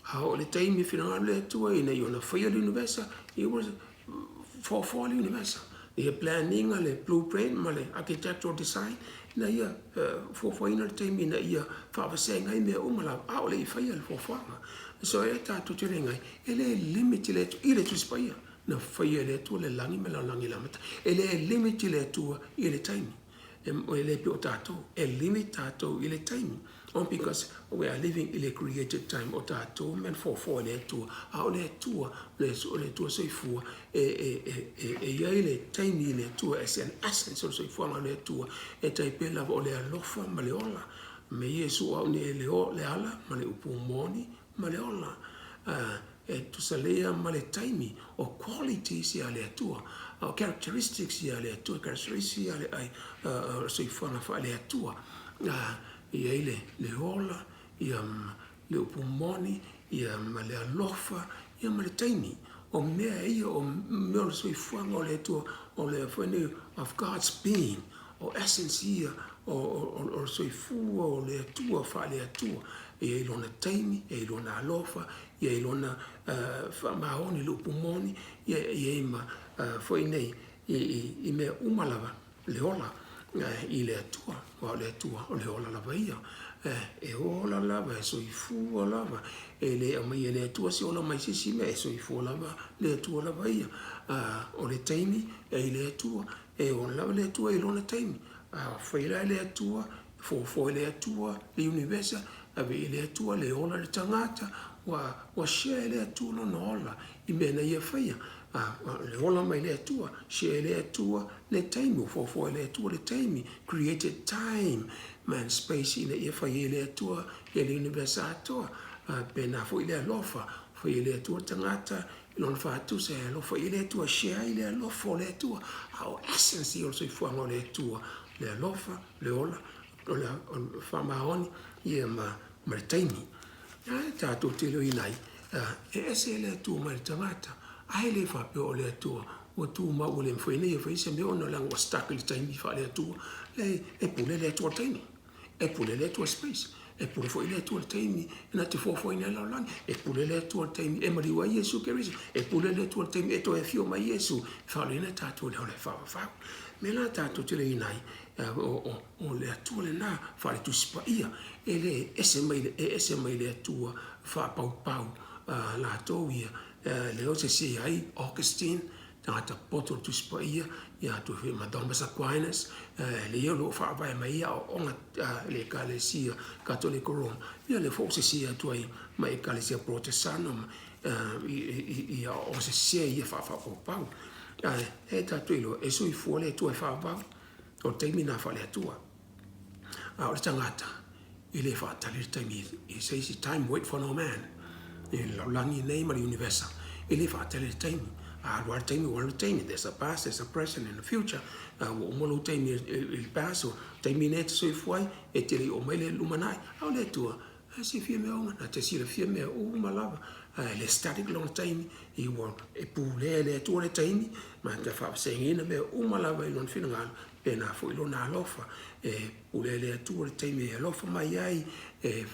A oo le taimi e finagalo le Atua ina ia ona faia le universe, ia ua foafoa le universe. Ia plan ina le blueprint ma le architectural design ina ia fuafuaina le taimi ina ia faavasega ai mea uma lava, a o le i faia le fuafuaga. So e tatou te le e le limit le Atua i le Tusi Paia. Na faia e le Atua le lagi ma le lalolagi i le amataga. E le limit le Atua i le taimi. E le pei o tatou. E limit tatou i le taimi. Only because we are living in a created time o tatou mea na foafoa e le Atua. A o le Atua, o le Atua soifua, e i ai le taimi i le Atua as an essence o le soifuaga o le Atua, e tai pei lava o le alofa ma le ola. Me Iesu o au nei e le ala ma le upu moni ma le ola. E tusa lea ma le taimi o qualities ia le Atua, o characteristics ia le Atua, characteristics ia le ai soifuaga faale-Atua. E i ai le, le ola, ia ma le upu moni, ia ma le alofa, ia ma le taimi. O mea ia, o mea o le soifuaga o le Atua, o le foi nei of God's being, o essence ia o le soifua o le Atua faale-Atua. E i ai lona taimi, e i ai lona alofa, e i ai lona faamaoni i le upu moni, e i ai ma foi nei i mea uma lava le ola i le Atua, aua o le Atua o le ola lava ia. E ola lava, e soifua lava, e le aumaia e le Atua se ola mai se isi mea, e soifua lava le Atua lava ia. O le taimi e i le Atua, e ola lava le Atua i lona taimi. A fai la e le Atua, fuafua e le Atua le universe, ave i le Atua le ola le tagata, ua share e le Atua lona ola i mea na ia faia. Le ola mai le Atua, share e le Atua le taimi, ua fuafua e le Atua le taimi, created time man space ina ia fai ai e le Atua ia le universe atoa. Pēnā foi le alofa, fai e le Atua le tagata i lona faatusa e alofa i le Atua, share ai le alofa o le Atua. A o essence ia o le soifuaga o le Atua, le alofa, le ola, o le faamaoni ia ma le taimi. Ae tatou te iloaina ai, e ese le Atua mai le tagata, ae le faapea o le Atua Ua tumau ua le mafai ona ia faia se mea ona leaga ua stuck i le taimi faale-Atua. Leai, e pule le Atua i le taimi. E pule le Atua i le space. E pule foi le Atua i le taimi na te fuafuaina ai le lalolagi. E pule le Atua i le taimi e maliu ai Iesu Keriso. E pule le Atua i le taimi e toe afio mai Iesu e faaoleina tatou i le ola e faavavau. O le mea la tatou te leina ai, o le Atua lena faale-Tusi Paia, e le ese mai, e ese mai le Atua faapaupau latou ia, lea o sese ai Augustine, tagata poto o le Tusi Paia, ia atu foi ma Thomas Aquinas, lea o lo o faavae mai ai aoaoga a le Ekalesia Katoliko Roma, ia lea foi ua sese atu ai ma Ekalesia Porotesana ma i aoaoga sese ia faafaapaupau. Ae e tatou iloa, e soifua le Atua e faavavau, o le taimi lena faale-Atua. A o le tagata, e le faatali le taimi i se isi time wait for no man. I le lalolagi nei ma le univesa, e le faatali le taimi. A alu lava le taimi, ua alu le taimi. There's a past, there's a present and a future. Ua uma lou taimi i le past, o le taimi nei e te soifua ai, e te le i oo mai le lumanai. A o le Atua, e silafia mea uma, na te silafia mea uma lava. E le static lona taimi, i ua e pulea e le Atua le taimi, ma te faavasegaina mea uma lava i lona finagalo, Pēnā foi lona alofa, e pule ai le Atua le taimi e alofa mai ai, e,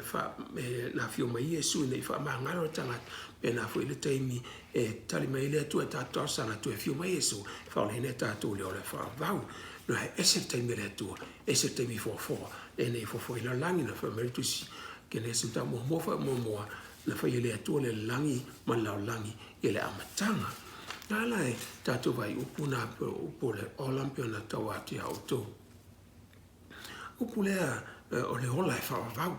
fa, e na afio mai Iesu ina i faamagalo le tagata. Pēnā foi le taimi e tali mai ai le Atua i tatou talosaga, toe afio mai Iesu, e faaolaina e tatou le ola e faavavau. No, he ese le taimi a le Atua, ese le taimi foafoa, e nei foafoa i lalolagi, na fai mai le tusi, Kenesi mataupu muamua, fuaiupu muamua, na fai e le Atua le lagi ma le lalolagi i le amataga. A la e tatou vaai upu na upu o le ola pei ona tau atu iā outou. Upu lea o le ola e faavavau.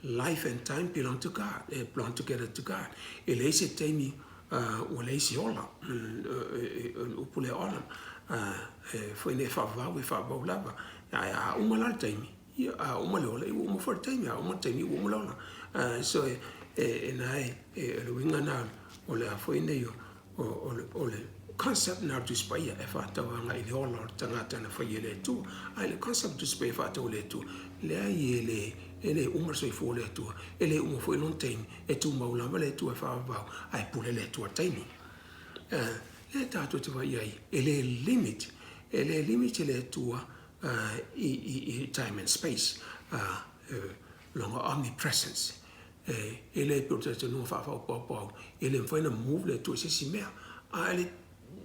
Life and time belong to God, belong together to God. E leai se taimi ua leai se ola. Upu lea ola, e foi nei e faavavau, e faavavau lava. Ae a uma la le taimi, Ia, a uma le ola, ia ua uma foi le taimi, a uma le taimi, ua uma le ola. So, e, e, e na e, e, le uiga na o le a foi nei o, o, o, le, o le concept na o le Tusi Paia e faatatau agai i le ola o le tagata na fai e le Atua. A i le concept Tusi Paia e faatatau e le Atua, leai e le, e le uma le soifua o le Atua, e le uma foi lona taimi, e tumau lava le Atua e faavavau, ae pule le Atua i le taimi. Lea tatou te vaai ai, e le limit, e le limit le Atua i time and space, lona omnipresence. E le pei o le talitonuga faafaaopaopaau, e le mafai ona move le Atua i se isi mea. A le,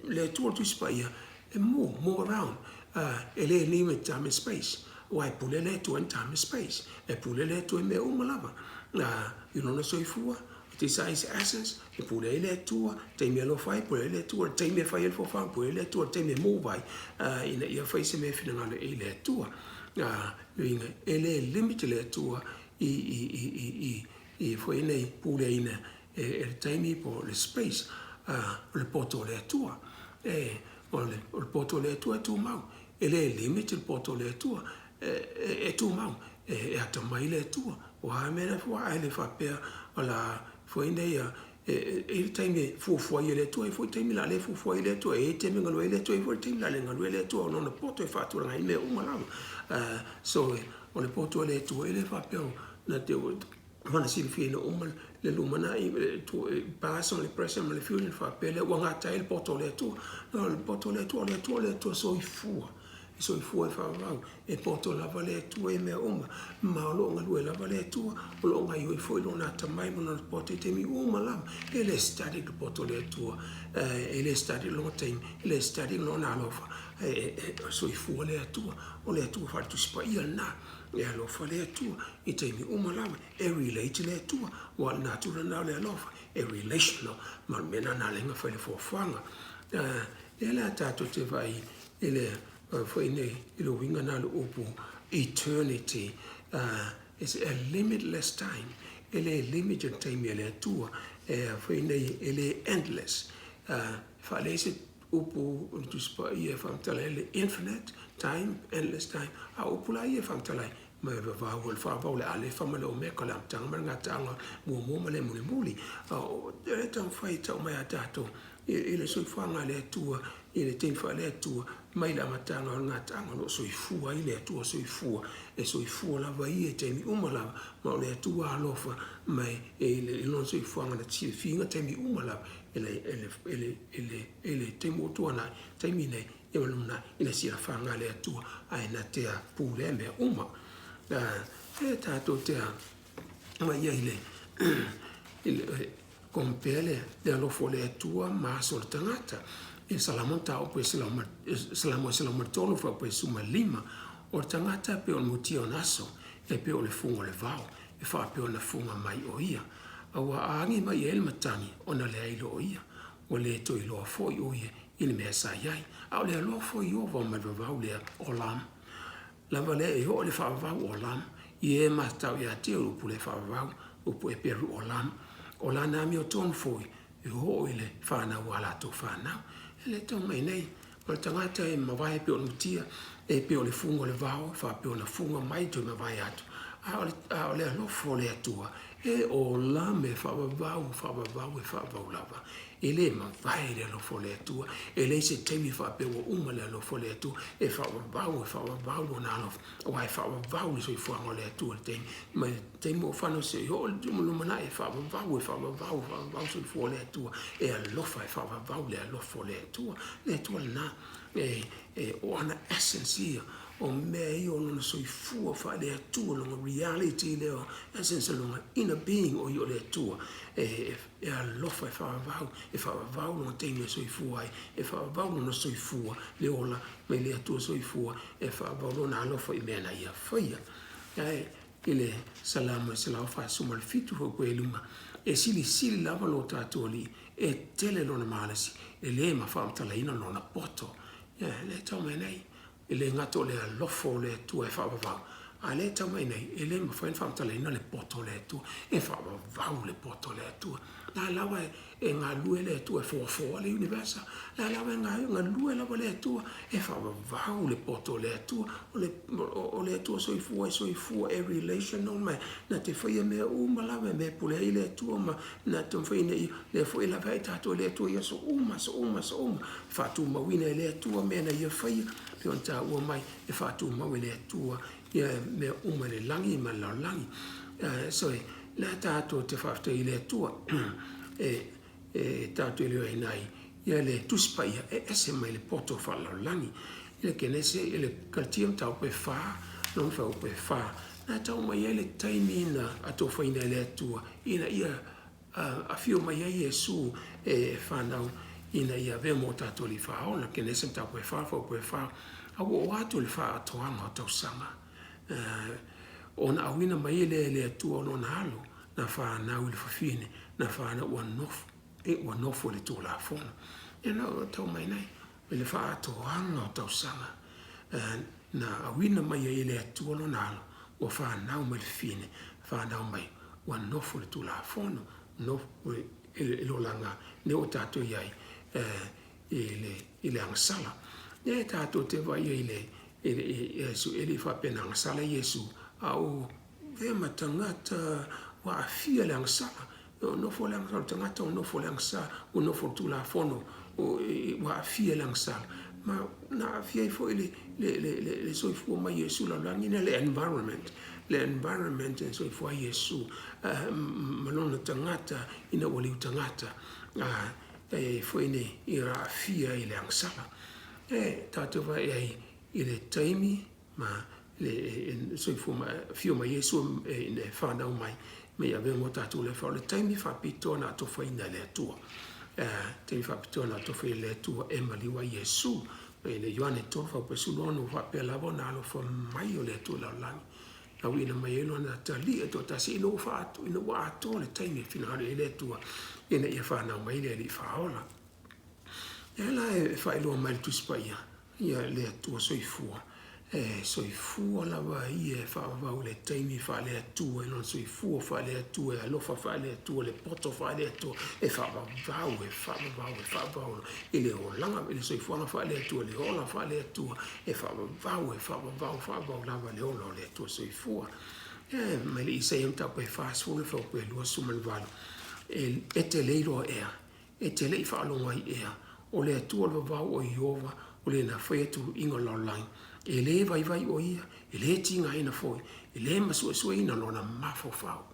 le Atua o le Tusi Paia, e move, move around. E le limit time and space. Aua e pule le Atua in time and space. E pule le Atua i mea uma lava. I lona soifua, This is essence, e pule ai le Atua, taimi e alofa ai, pule ai le Atua, le taimi e fai ai le foafoaga, pule ai le Atua, le taimi e move ai, ina ia fai se mea e finagalo i le Atua. Uiga, e le limit le Atua i, i, i, i, i, i foi nei puleaina e, e le taimi po o le space, o le poto o le Atua. E, o le, o le poto o le Atua e tumau. E le limit le poto o le Atua. E, e, e tumau. E, e atamai le Atua. O a mea na fua, ae le faapea o la foi nei a e, e, le taimi e fuafua ai e le Atua, e foi taimi la le fuafua ai le Atua, e taimi galue ai le Atua, e foi taimi la le galue le Atua, o lona poto e faatulaga ai mea uma lava. So, o le poto a le Atua, e le faapea na te mana silafia ina uma le lumanai, le past ma le present ma le future, faapea lea ua gata ai le poto o le Atua. No, le poto o le Atua, o le Atua, o le Atua soifua. E soifua e faavavau, e poto lava le Atua i mea uma, ma o lo o galue lava le Atua, o lo o gaioi foi lona atamai ma lona poto i taimi uma lava. E le static le poto o le Atua, e le static lona taimi, e le static lona alofa. E soifua le Atua, o le Atua faale-Tusi Paia lena. E alofa le Atua i taimi uma lava, e relate le Atua, ua o le natura lena o le alofa, e relational, ma o le mea lena na ala ai ona fai le foafoaga. Lea la tatou te vaai i le foi nei i le uiga na o le upu eternity, is a limitless time, e le limit le taimi a le Atua, e foi nei e le endless. E faaleai se upu o le Tusi Paia e faamatala ai le infinite time, endless time, a o upu la ia e faamatala ai ma e vavau o le faavavau o le Alefa ma le Omeka, o le amataga ma le gataaga muamua ma le mulimuli. O le taumafai e tau mai ia tatou i le soifuaga a le Atua, i le taimi faale-Atua, mai le amataga o le gataaga o lo o soifua ai le Atua soifua, e soifua lava ia i taimi uma lava, ma o le Atua alofa mai i lona soifuaga na te silafiaina taimi uma lava. i le, i le, i le, i le, i le taimi ua tuanai, taimi nei, ia ma lumanai, ina silafaga le Atua, ae na te a pulea mea uma. E tatou te a mai ai le, i le, compare le, le alofa o le Atua ma aso o le tagata. I Salamo mataupu e Salamo e 103 fuaiupu e 15, o le tagata e pei o le mutia o na aso, e pei o le fuga o le vao, e faapea ona fuga mai o ia. A ua agi mai i ai le matagi, ona leai loa o ia. Ua le toe iloa foi o ia i le mea sa i ai. A o le alofa o Ieova mai le vavau lea, Olam. Lava lea e oo i le faavavau Olam, i e matatau ia te oe upu le faavavau, upu Eperu Olam. O lana amiotonu foi, e oo i le fanau a latou fanau. E le tau mai nei, o le tagata e mavae pei o le mutia, e pei o le fuga o le vao, e faapea ona fuga mai toe mavae atu. A o le, a o le alofa o le Atua, e ola me faavavau, faavavau, e faavavau lava. E le mavae le alofa o le Atua. E leai se taimi faapea ua uma le alofa o le Atua. E faavavau, e faavavau lona alofa, aua e faavavau le soifuaga o le Atua i le taimi. Mai le taimi ua fanau seia oo i le lumanai, e faavavau, e faavavau, e faavavau soifua o le Atua. E alofa, e faavavau le alofa o le Atua. Le Atua lena, e, e, o ana essence ia, o mea ia o lona soifua faale-Atua, lona reality lea, essence o lona inner being o ia o le Atua. E, e alofa, e faavavau, e faavavau lona taimi e soifua ai, e faavavau lona soifua, le ola mai le Atua soifua, e faavavau lona alofa i mea na ia faia. Ae i le Salamo e 147 fuaiupu e 5, e silisili lava lo tatou Alii, e tele lona malosi, e le mafaamatalaina lona poto. Ia, lea e tau mai nei, E le gata o le alofa o le Atua e faavavau, a lea e tau mai nei, e le mafai ona faamatalaina le poto o le Atua. E faavavau le poto o le Atua. La lava e galue le Atua e foafoa le universe. La lava e galue lava le Atua e faavavau le poto o le Atua. O le, o le Atua soifua e soifua e relational ma na te faia mea uma lava e mea pule ai le Atua ma na te mafai ina ia lea foi e lave ai tatou e le Atua i aso uma, aso uma, aso uma. Faatumauina e le Atua mea na ia faia, pei ona taua mai, e faatumau e le Atua ia mea uma i le lagi ma le lalolagi. So, la tatou te faafetai i le Atua e, e tatou te iloaina ai ia le Tusi Paia e ese mai le poto faalelalolagi. I le Kenese, i le Kalatia mataupu e fa, lona fuaiupu e fa, na tau mai ai le taimi na atofaina e le Atua ina ia afio mai ai Iesu e fanau ina ia avea mo tatou alii faaola. Kenese mataupu e fa, fuaiupu e fa, a ua oo atu le faaatoaga o tausaga, ona auina mai ai lea e le Atua o lona alo, na fanau i le fafine, na fanau ua nofo, e ua nofo i le Tulafono. Ia na o tau mai nei, i le faaatoaga o tausaga, na auina mai ai e le Atua lona alo, ua fanau mai le fafine, fanau mai ua nofo i le Tulafono, nofo i le olaga lea ua tatou i ai i le agasala. Ia e tatou te vaai ai i le Iesu, e le i faapea na agasala Iesu, a o vea ma tagata ua aafia le agasala. O nofo le agasala, o le tagata ua nofo le agasala, ua nofo le Tulafono, ua aafia le agasala. Ma na aafia ai foi le, le, le, le, le soifua mai Iesu lalolagi, ina le environment, le environment e soifua ai Iesu ma lona tagata ina ua liu tagata, e foi nei i aafia i le agasala. E tatou vaai ai i le taimi ma le soifua ma afio mai Iesu e fanau mai ma ia avea mo tatou le fa o le taimi faapitoa na atofaina e le Atua. Taimi faapitoa na atofaina e le Atua e maliu ai Iesu. I le Ioane 3 fuaiupu 16 faapea lava ona alofa mai o le Atua i le lalolagi. Auina mai ai lona atalii e toatasi ina ua faaatu, ina ua atoa le taimi e finagalo i ai le Atua ina ia fanau mai le Alii Faaola. E la e faailoa mai le Tusi Paia, ia le Atua soifua, e soifua lava ia e faavavau i le taimi faale-Atua i lona soifua faale-Atua, e alofa faale-Atua, le poto faale-Atua, e faavavau, e faavavau, e faavavau i le olaga, i le soifuaga faale-Atua, le ola faale-Atua, e faavavau, e faavavau, faavavau lava le ola o le Atua soifua. E mai le Isaia mataupu e 40 le fuaiupu e 28, e, e te le iloa ea, e te le i faalogo ai ea, o le Atua o le vavau o Ieova, o le na faia tuluiga o le lalolagi, e le vaivai o ia, e le tigaina foi, e le masuesueina lona mafaufau.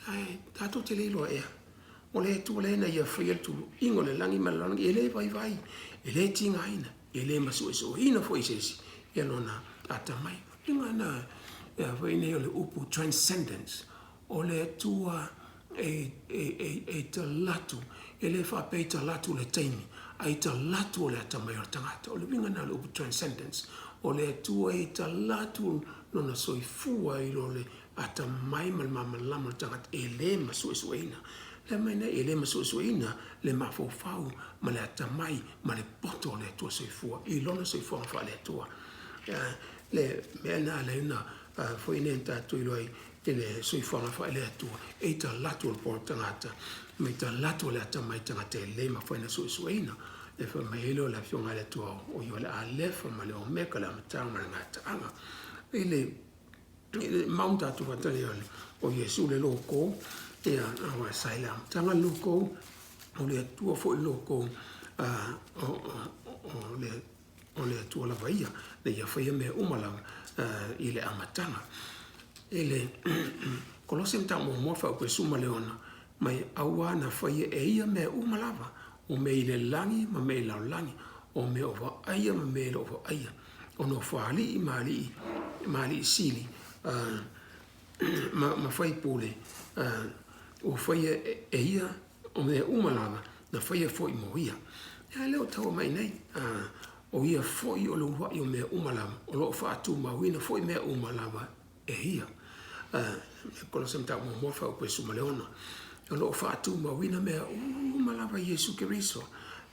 Ae tatou te le iloa ea. O le Atua lea na Ia faia le tuluiga o le lagi ma le lalolagi, e le vaivai, e le tigaina, e le masuesueina foi e se isi ia Lona atamai. O le uiga lena foi nei o le upu transcendence, o le Atua e, e, e, e talatu, e le faapea e talatu le taimi, ae talatu o le atamai o le tagata. O le uiga lena o le upu transcendence, o le Atua e talatu lona soifua i lo le atamai ma le malamalama o le tagata e le masuesueina. Le mai nei, e le masuesueina le mafaufau ma le atamai ma le poto o le Atua soifua i lona soifuaga faale-Atua. Le mea lena ala ai ona foi nei tatou iloa ai i le soifuaga faale-Atua, e i talatu o le poto tagata ma i talatu o le atamai tagata e le mafai ona suesueina. E fai mai ai lea o le Afioga a le Atua, o ia o le Alefa ma le Omeka, le amataga ma le gataaga. I le mau tatou faatali o le o Iesu le loko ia aua sa i le amataga le loko o le Atua foi le loko o le o le Atua lava ia na ia faia mea uma lava i le amataga. I le Kolose mataupu muamua fuaiupu e 16 mai auā na faia e ia mea uma lava o mea i le lagi ma mea i le lalolagi o mea o vaaia ma mea e le o vaaia o nofoalii ma alii ma alii sili ma, ma faipule ua faia e ia o mea uma lava na faia foi mo ia. Ia lea o taua mai nei, o ia foi o le uluai o mea uma lava, o lo o faatumauina foi mea uma lava e ia. Kolose mataupu muamua fuaiupu e 16. O lo o faatumauina mea uma lava i Iesu Keriso,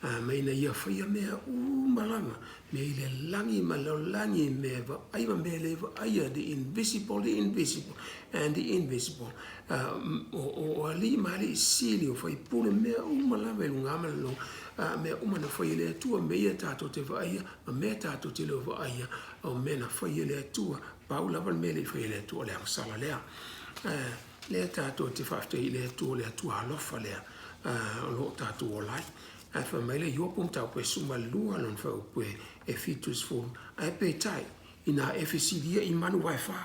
ma ina ia faia mea uma lava, mea i le lagi ma le lalolagi, mea e vaai ma mea e le vaaia, the invisible, the invisible and the invisible. O alii ma alii sili, o faipule, mea uma lava i luga ma lalo, mea uma na fai e le Atua, mea ia tatou te vaaia ma mea tatou te le o vaaia, o mea na fai e le Atua. Pau lava le mea e le i faia e le Atua o le agasala lea. Lea tatou te faafetai i le Atua, o le Atua alofa lea o lo o tatou ola ai. Ae fai mai le Iopo mataupu e 12 lona fuaiupu e 70, ae peitai, inā e fesilia i manu vaefā,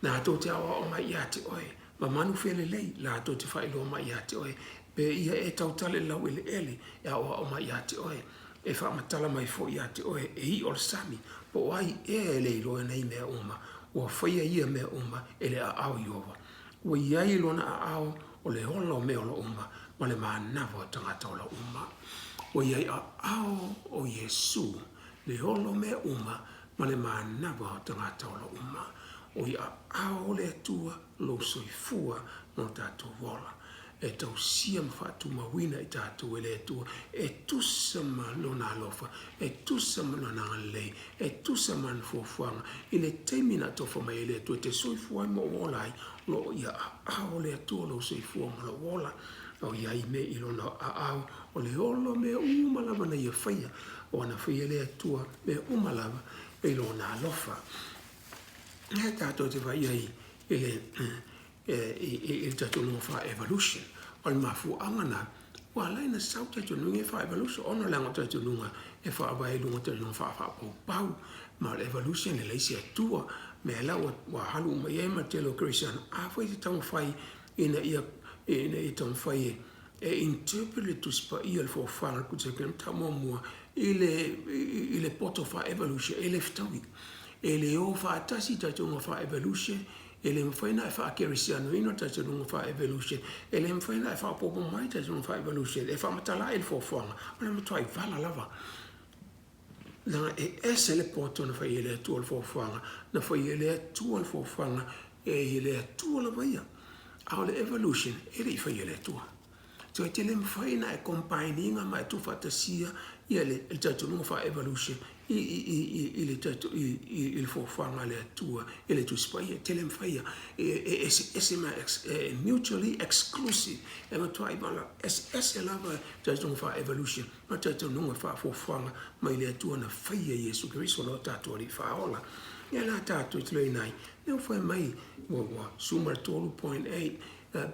latou te aoao mai ia te oe, ma manu felelei, latou te faailoa mai ia te oe, pe ia e tautala i le laueleele, e aoao mai ia te oe, e faamatala mai foi ia te oe e iʻa o le sami, po o ai ea e le iloa nei mea uma, ua faia ia mea uma e le aao o Ieova. Ua i ai lona aao o le ola o mea ola uma ma le manava o tagata ola uma. Ua i ai aao o Iesū, le ola o mea uma ma le manava o tagata ola uma. O ia aao o le Atua lou soifua mo tatou ola, e tausia ma faatumauina i tatou e le Atua, e tusa ma Lona alofa, e tusa ma Lona agalelei, e tusa ma Lana fuafuaga, i le taimi na atofa mai ai le Atua e te soifua ai ma ou ola ai, o lo o ia aao le Atua lou soifua ma lou ola, o ia ai mea i Lona aao, o le ola o mea uma lava na Ia faia, o ana faia le Atua mea uma lava i Lona alofa. Lea tatou te vaai ai i le i le talitonuga faa-evolution. O le mafuaaga lena ua ala ai ona sau talitonuga ia faa-evolution, ona leaga o talitonuga e faavae i luga o talitonuga faa-faapaupau, ma o le evolution e leai se Atua. Mea la ua alu uma i ai ma le tele o Kerisiano, afai e te taumafai ina ia ina ia taumafai e interpret le Tusi Paia o le Foafoaga a le Kuliseke Matau Muamua i le i le poto faa-evolution, e le fetaui. E le o faatasi talitonuga faa-evolution, e le mafai ona e faa-kerisianoina talitonuga faa-evolution, e le mafai ona e faaopoopo mai talitonuga faa-evolution e faamatala ai le foafoaga, o le matuai vala lava. Leaga e ese le poto na fai e le Atua le foafoaga, na fai e le Atua le foafoaga, e i le Atua lava ia. A o le evolution, e le i faia e le Atua. So e te le mafai ona e combine ina ma e tuufaatasia ia le talitonuga faa-evolution i, i, i, i, i, le, i, i, i le foafoaga a le Atua i le Tusi Paia. E te le mafai ia. E, e eseese ma e, mutually exclusive. E matuai vala eseese lava talitonuga faa-evolution ma talitonuga faafoafoaga mai le Atua na faia Iesu Keriso lo tatou Alii Faaola. Ia la tatou tuloina ai, lea ua fai mai ua, ua suma le 3.8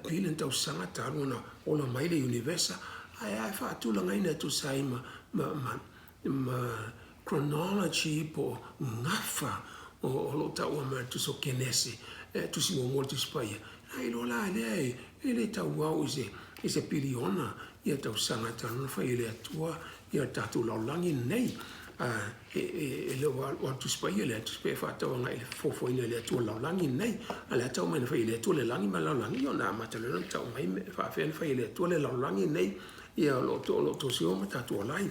billion tausaga talu ona ola mai le univesa, ae a e faatulagaina e tusa ai ma, ma, ma, ma chronology po o gafa o lo o taua mai le Tusi o Kenese, Tusi Muamua o le Tusi Paia, na iloa la lea e le tauau i se i se piliona ia tausaga talu ona fai e le Atua ia le tatou lalolagi lenei. E le o le Tusi Paia lea, Tusi Paia e faatatau agai i le foafoaina e le Atua o le lalolagi lenei. A o lea e tau mai na fai e le Atua le lagi ma le lalolagi, ia ona amata loa lea ona tau mai e faapefea ona fai e le Atua le lalolagi lenei, ia o lo o toso ma tatou ola ai.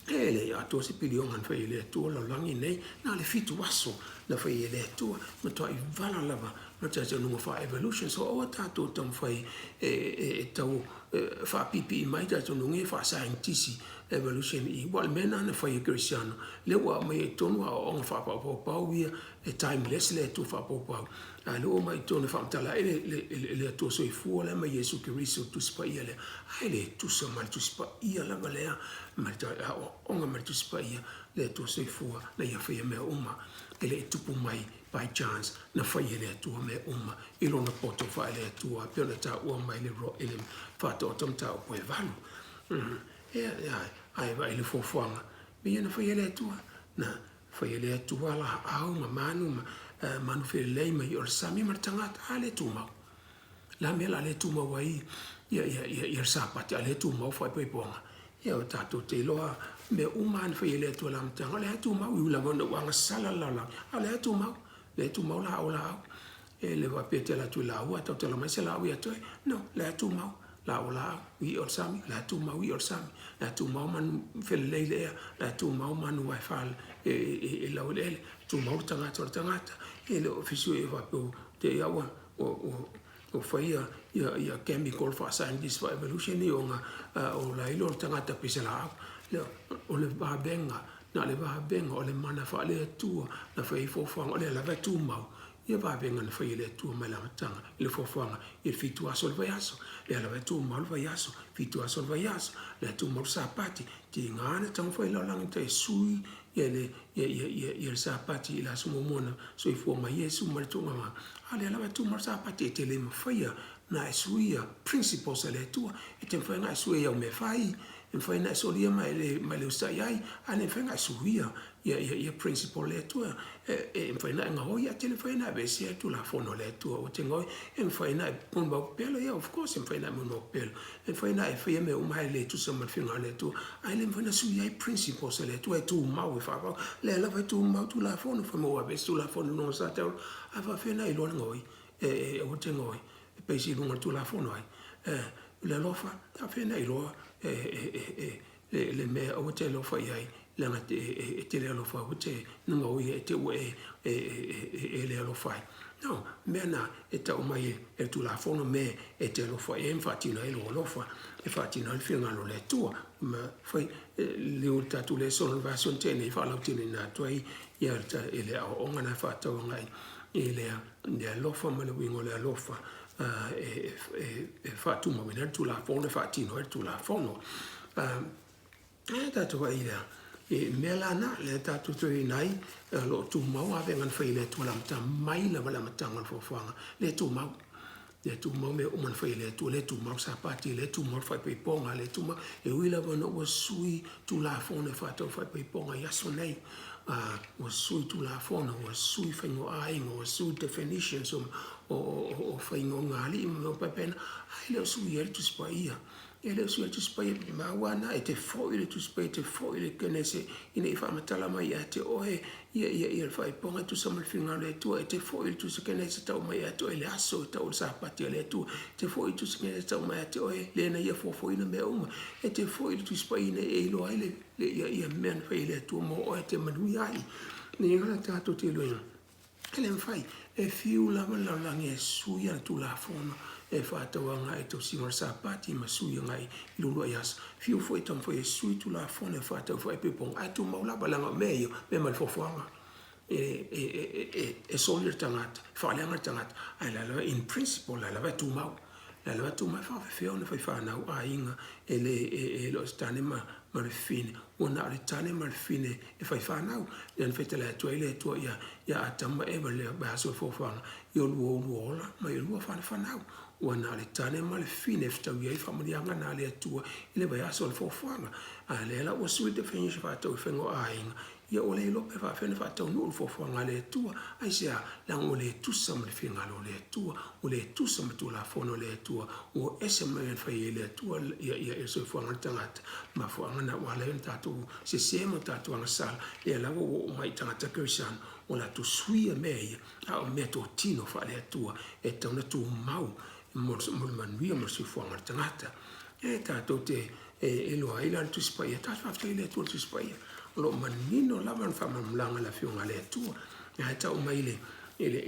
E le i atoa se piliona na fai e le Atua lalolagi nei, na o le 7 aso na fai e le Atua, matuai vala lava ma talitonuga faa-evolution. So aua tatou taumafai e tau faapiipii mai talitonuga ia faa-scientist evolution i, aua o le mea lena na fai e Kerisiano, lea ua aumai ai i totonu aoaoga faapaupaupau ia e timeless le Atua faapaupau, a o lea ua aumai i totonu e faamatala ai le Atua soifua lea ma Iesu Keriso le Tusi Paia lea, ae le tusa ma le Tusi Paia lava lea ma le aoaoga ma le Tusi Paia le Atua soifua na ia faia mea uma. E le i tupu mai by chance, na fai e le Atua mea uma i lona poto faale-Atua pei ona taua mai i le Faataoto Mataupu e 8. Ae vaai i le fuafuaga, mea ia na fai e le Atua, na Fai e le Atua laau ma manu ma manu felelei ma i'a o le sami ma le tagata, a le tumau. Le a mea la le tumau ai ia ia ia ia le Sapati, a le tumau faaipoipoga? Ia o tatou te iloa mea uma lava na fai e le Atua i le amataga, o lea e tumau, e ui lava ina ua agasala le lalolagi, a o lea e tumau, lea e tumau laau laau. E le faapea e te alu atu i laua ae tautala mai se laau ia te oe. No, lea e tumau. Laau laau, i'a o le sami, la e tumau i'a o le sami, la e tumau manu felelei i le ea, la e tumau manu waefa i lau eleele, tumau le tagata o le tagata. E le o fisu e faapea te i a ua fai ia chemical faa-scientist faa-evolution ia ona ola ai lea o le tagata pei se laau. O le vavega, na o le vavega o le mana faale-Atua na fai ai fuafuaga, o lea lava e tumau Ia vavega na fai e le Atua mai le amataga i le fuafuaga i le 7 aso o le vaiaso, lea lava e tumau le vaiaso, 7 aso o le vaiaso, lea e tumau le Sapati, tiga na taumafai lalolagi tai sui ia le ia ia ia ia le Sapati i le aso muamua na soifua mai Iesu ma le tuuga a lea lava e tumau le Sapati e te le mafaia na e suia principles a le Atua e te mafai ona e suia i au mea fai e mafai ona e solia ma e le ma e le usitai ai a le mafai ona e suia ia ia ia principle le Atua e e mafai ona e gaoi ae te le mafai ona e aveesea le Tulafono a le Atua ua te gaoi e mafai ona e molimau pepelo ia of course e mafai ona e molimau pepelo e mafai ona e faia mea uma ae le tusa ma le finagalo o le Atua ae le mafai ona suia ai principles a le Atua e tumau e faavavau lea lava e tumau Tulafono fai mai ua aveese Tulafono i luga o Satani ae faafefea ona e iloa le gaoi e e aua te gaoi e pei i luga o le Tulafono ai e le alofa faafefea ona e iloa e e e e le mea aua te alofa i ai, leaga e te le alofa aua te gaoia e te ua e, e, e, e le alofa ai. No, mea na e tau mai e le Tulafono me e te alofa i ai ma faatino ai lou alofa, e faatino ai le finagalo o le Atua. Ma fai, le o le tatou lesson o le vaiaso na tea nei, faalauteleina atu ai ia e le aoaoga na e faatatau agai i le alofa ma le uiga o le alofa e, e, e faatumauina ai le Tulafono, e faatino ai le Tulafono. E tatou vaai lea, e mea la na, lea tatou toe ina ai, o lo o tumau avega na fai e le Atua i le amataga, mai lava le amataga o le fuafuaga, lea e tumau. Lea e tumau mea uma na fai e le Atua, lea e tumau le Sapati, lea e tumau le faaipoipoga, lea e tumau, e ui lava ina ua sui Tulafono e faatatau faaipoipoga i aso nei, ua sui Tulafono, ua sui faiga o aiga, ua sui definitions o, o, o, o faiga o alii ma mea faapena, ae le o suia ai le Tusi Paia. E le o suia le Tusi Paia, maua ana e te foi le Tusi Paia, e te foi le Kenese ina ia faamatala mai ia te oe ia, ia, ia le faaipoga e tusa ma le finagalo o le Atua, e te foi le Tusi Kenese tau mai ia te oe le aso e tau o le Sapati a le Atua, e te foi le Tusi Kenese tau mai ia te oe le na ia fuafuaina mea uma, e te foi le Tusi Paia ina ia iloa ai le, le ia, ia mea na fai e le Atua mo oe e te manuia ai. Nei la tatou te iloaina E le mafai, e fiu lava le lalolagi e sui ana Tulafono e faatatau agai i tausiga o le Sapati ma sui agai i le uluai aso. Fiu foi e taumafai e sui Tulafono e faatatau i faaipoipoga, ae tumau lava leaga o mea ia, mea mai le foafoaga. E, e, e, e, e soli le tagata, e faaleaga le tagata, ae la lava in principle, la lava e tumau. La lava e tumau e faafefea ona fai fanau aiga e le, e, e le o se tane ma, ma le fafine. Ua na o le tane ma le fafine e fai fanau. Lea na faitala atu ai le Atua ia, ia Atamu ma Eva i le vaiaso o le foafoaga, i o lua ulu ola ma i o lua fanafanau. Ua na o le tane ma le fafine e fetaui ai faamanuiaga na a le Atua i le vaiaso o le foafoaga. A lea la ua sui le definition faatatau i faiga o aiga. Ia ua le iloa pe faapefea ona faataunuu le fuafuaga a le Atua. Aisea? Leaga ua le tusa ma le finagalo o le Atua, ua le tusa ma Tulafono a le Atua, ua ese ma mea na fai ai e le Atua ia, ia, ia le soifuaga o le tagata. Mafuaaga na ua ala ai ona tatou sese ma tatou agasala, lea lava ua oo mai i tagata Kerisiano, ua latou suia mea ia, a o mea totino faale-Atua e tatau ona tumau mo le manuia mo le soifuaga o le tagata. E tatou te e iloa ai la le Tusi Paia, tatou faafetai i le Atua le Tusi Paia. O lo o manino lava le faamalamalamaga a le Afioga a le Atua. Ae tau mai le, i le,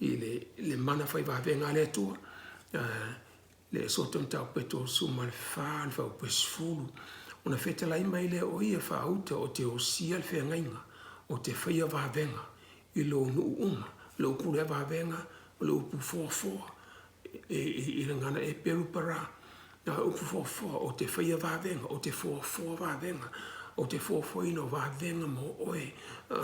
i le, le mana fai vavega a le Atua, le Esoto mataupu e 34, le fuaiupu e 10, ona fetalai mai lea o ia faauta o te osia le feagaiga, o te faia vavega i lou nuu uma, le upu lea vavega, o le upu foafoa, i le gagana Eperu para, na upu foafoa, o te faia vavega, o te foafoa vavega, o te foafoaina o vavega mo oe.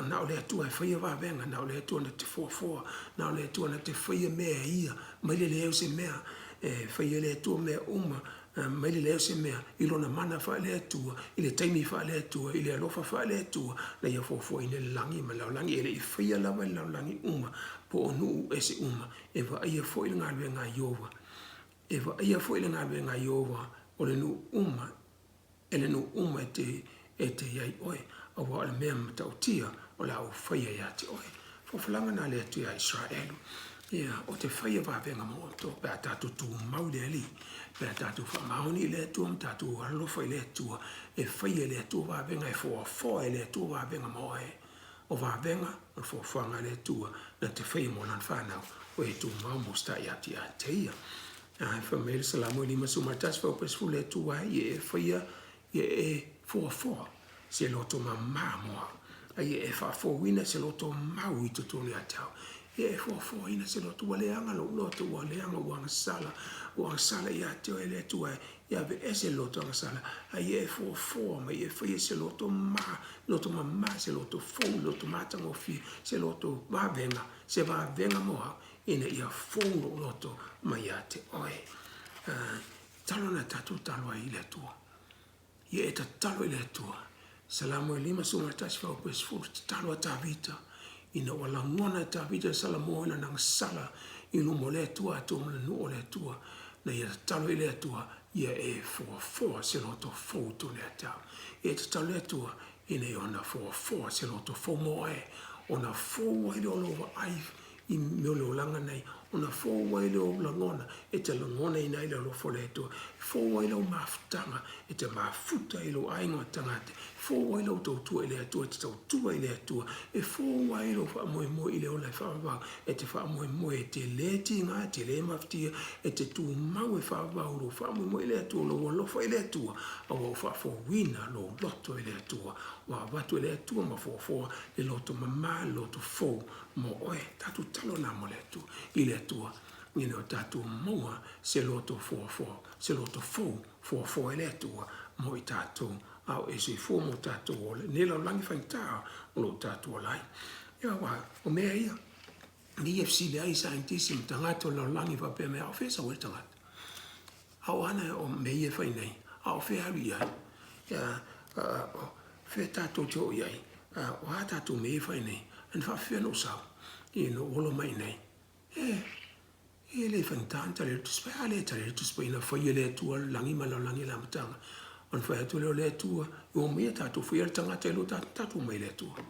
Na o le Atua e faia vavega, na o le Atua na te foafoa, na o le Atua na te faia mea ia, mai le leai o se mea, e faia e le Atua mea uma, mai le leai o se mea, i lona mana faale-Atua, i le taimi faale-Atua, i le alofa faale-Atua, na ia foafoaina le lagi ma le lalolagi. E le i faia lava e le lalolagi uma, po o nuu ese uma, e vaaia foi le galuega a Ieova, e vaaia foi le galuega a Ieova o le nuu uma, e le nuu uma e te, e te i ai oe, aua o le mea matautia o le a ou faia ia te oe. Fofolaga na le Atua ia Isaraelu, ia, o te faia vavega mo outou, pe a tatou tumau i le Alii, pe a tatou faamaoni i le Atua ma tatou alofa i le Atua, e faia e le Atua vavega, e foafoa e le Atua vavega mo oe. O vavega o le foafoaga a le Atua na te faia mo lana fanau, o e tumau mo stai atu ia te ia. Ae fai mai le Salamo e 51 fuaiupu e 10, le Atua e ia e faia, ia e foafoa se loto mamā mo au, a ia e faafouina se loto mau i totonu ia te au. Ia e foafoaina se loto, ua leaga lou loto, ua leaga, ua agasala, ua agasala ia te oe le Atua e, ia aveese le loto agasala, a ia e foafoa mai, ia e faia se loto mā, loto mamā, se loto fou, loto matagofie, se loto vavega, se vavega mo au, ina ia fou lou loto mai ia te oe. Tatalo na tatou talo ai i le Atua. Ia e tatalo i le Atua. Salamo e 51 fuaiupu e 10, tatalo a Tavita, ina ua lagona e Tavita le Salamo i lana agasala i luma o le Atua atonu le nuu o le Atua, na ia tatalo i le Atua, ia e foafoa se loto fou i tonu ia te au. Ia e tatalo i le Atua, ina ia ona foafoa se loto fou mo oe, ona fou ai lea o lou vaai i mea o le olaga nei, ona fou ai lea o ou lagona e te lagonaina ai le alofa o le Atua, e fou ai lau mafutaga e te mafuta ai i lou aiga o tagata, e fou ai lau tautua i le Atua e te tautua i le Atua, e fou ai lou faamoemoe i le ola e faavavau e te faamoemoe e te le tiga, e te le mafatia, e te tumau e faavavau lou faamoemoe i le Atua, lou alofa i le Atua, a ua ou faafouina lou loto i le Atua. Ua avatu e le Atua ma foafoa le loto mama, le loto fou mo oe. Tatou tatalo na mo le Atua, i le Atua, ina o tatou maua se loto foafoa, se loto fou foafoa e le Atua mo i tatou, a o e soifua mo tatou o lenei lalolagi faigata o lo o tatou ola ai. Ia, aua o mea ia, nei e fesili ai saienitisi ma tagata o le lalolagi faapea mai, a o fea e sau ai le tagata? A o ana o mea ia e fai nei, a o fea e alu i ai? Ia, o fea tatou te oo i ai? O a tatou mea ia e fai nei? Na faafefea ona ou sau? Ia, na ou ola mai i nei. E, e le faigata ona tali atu Tusi Paia. A lea e tali atu Tusi Paia, na faia e le Atua le lagi ma le lalolagi i le amataga. Ona fai atu lea o le Atua, e omai tatou faia le tagata i lo tatou, tatou omai i le Atua.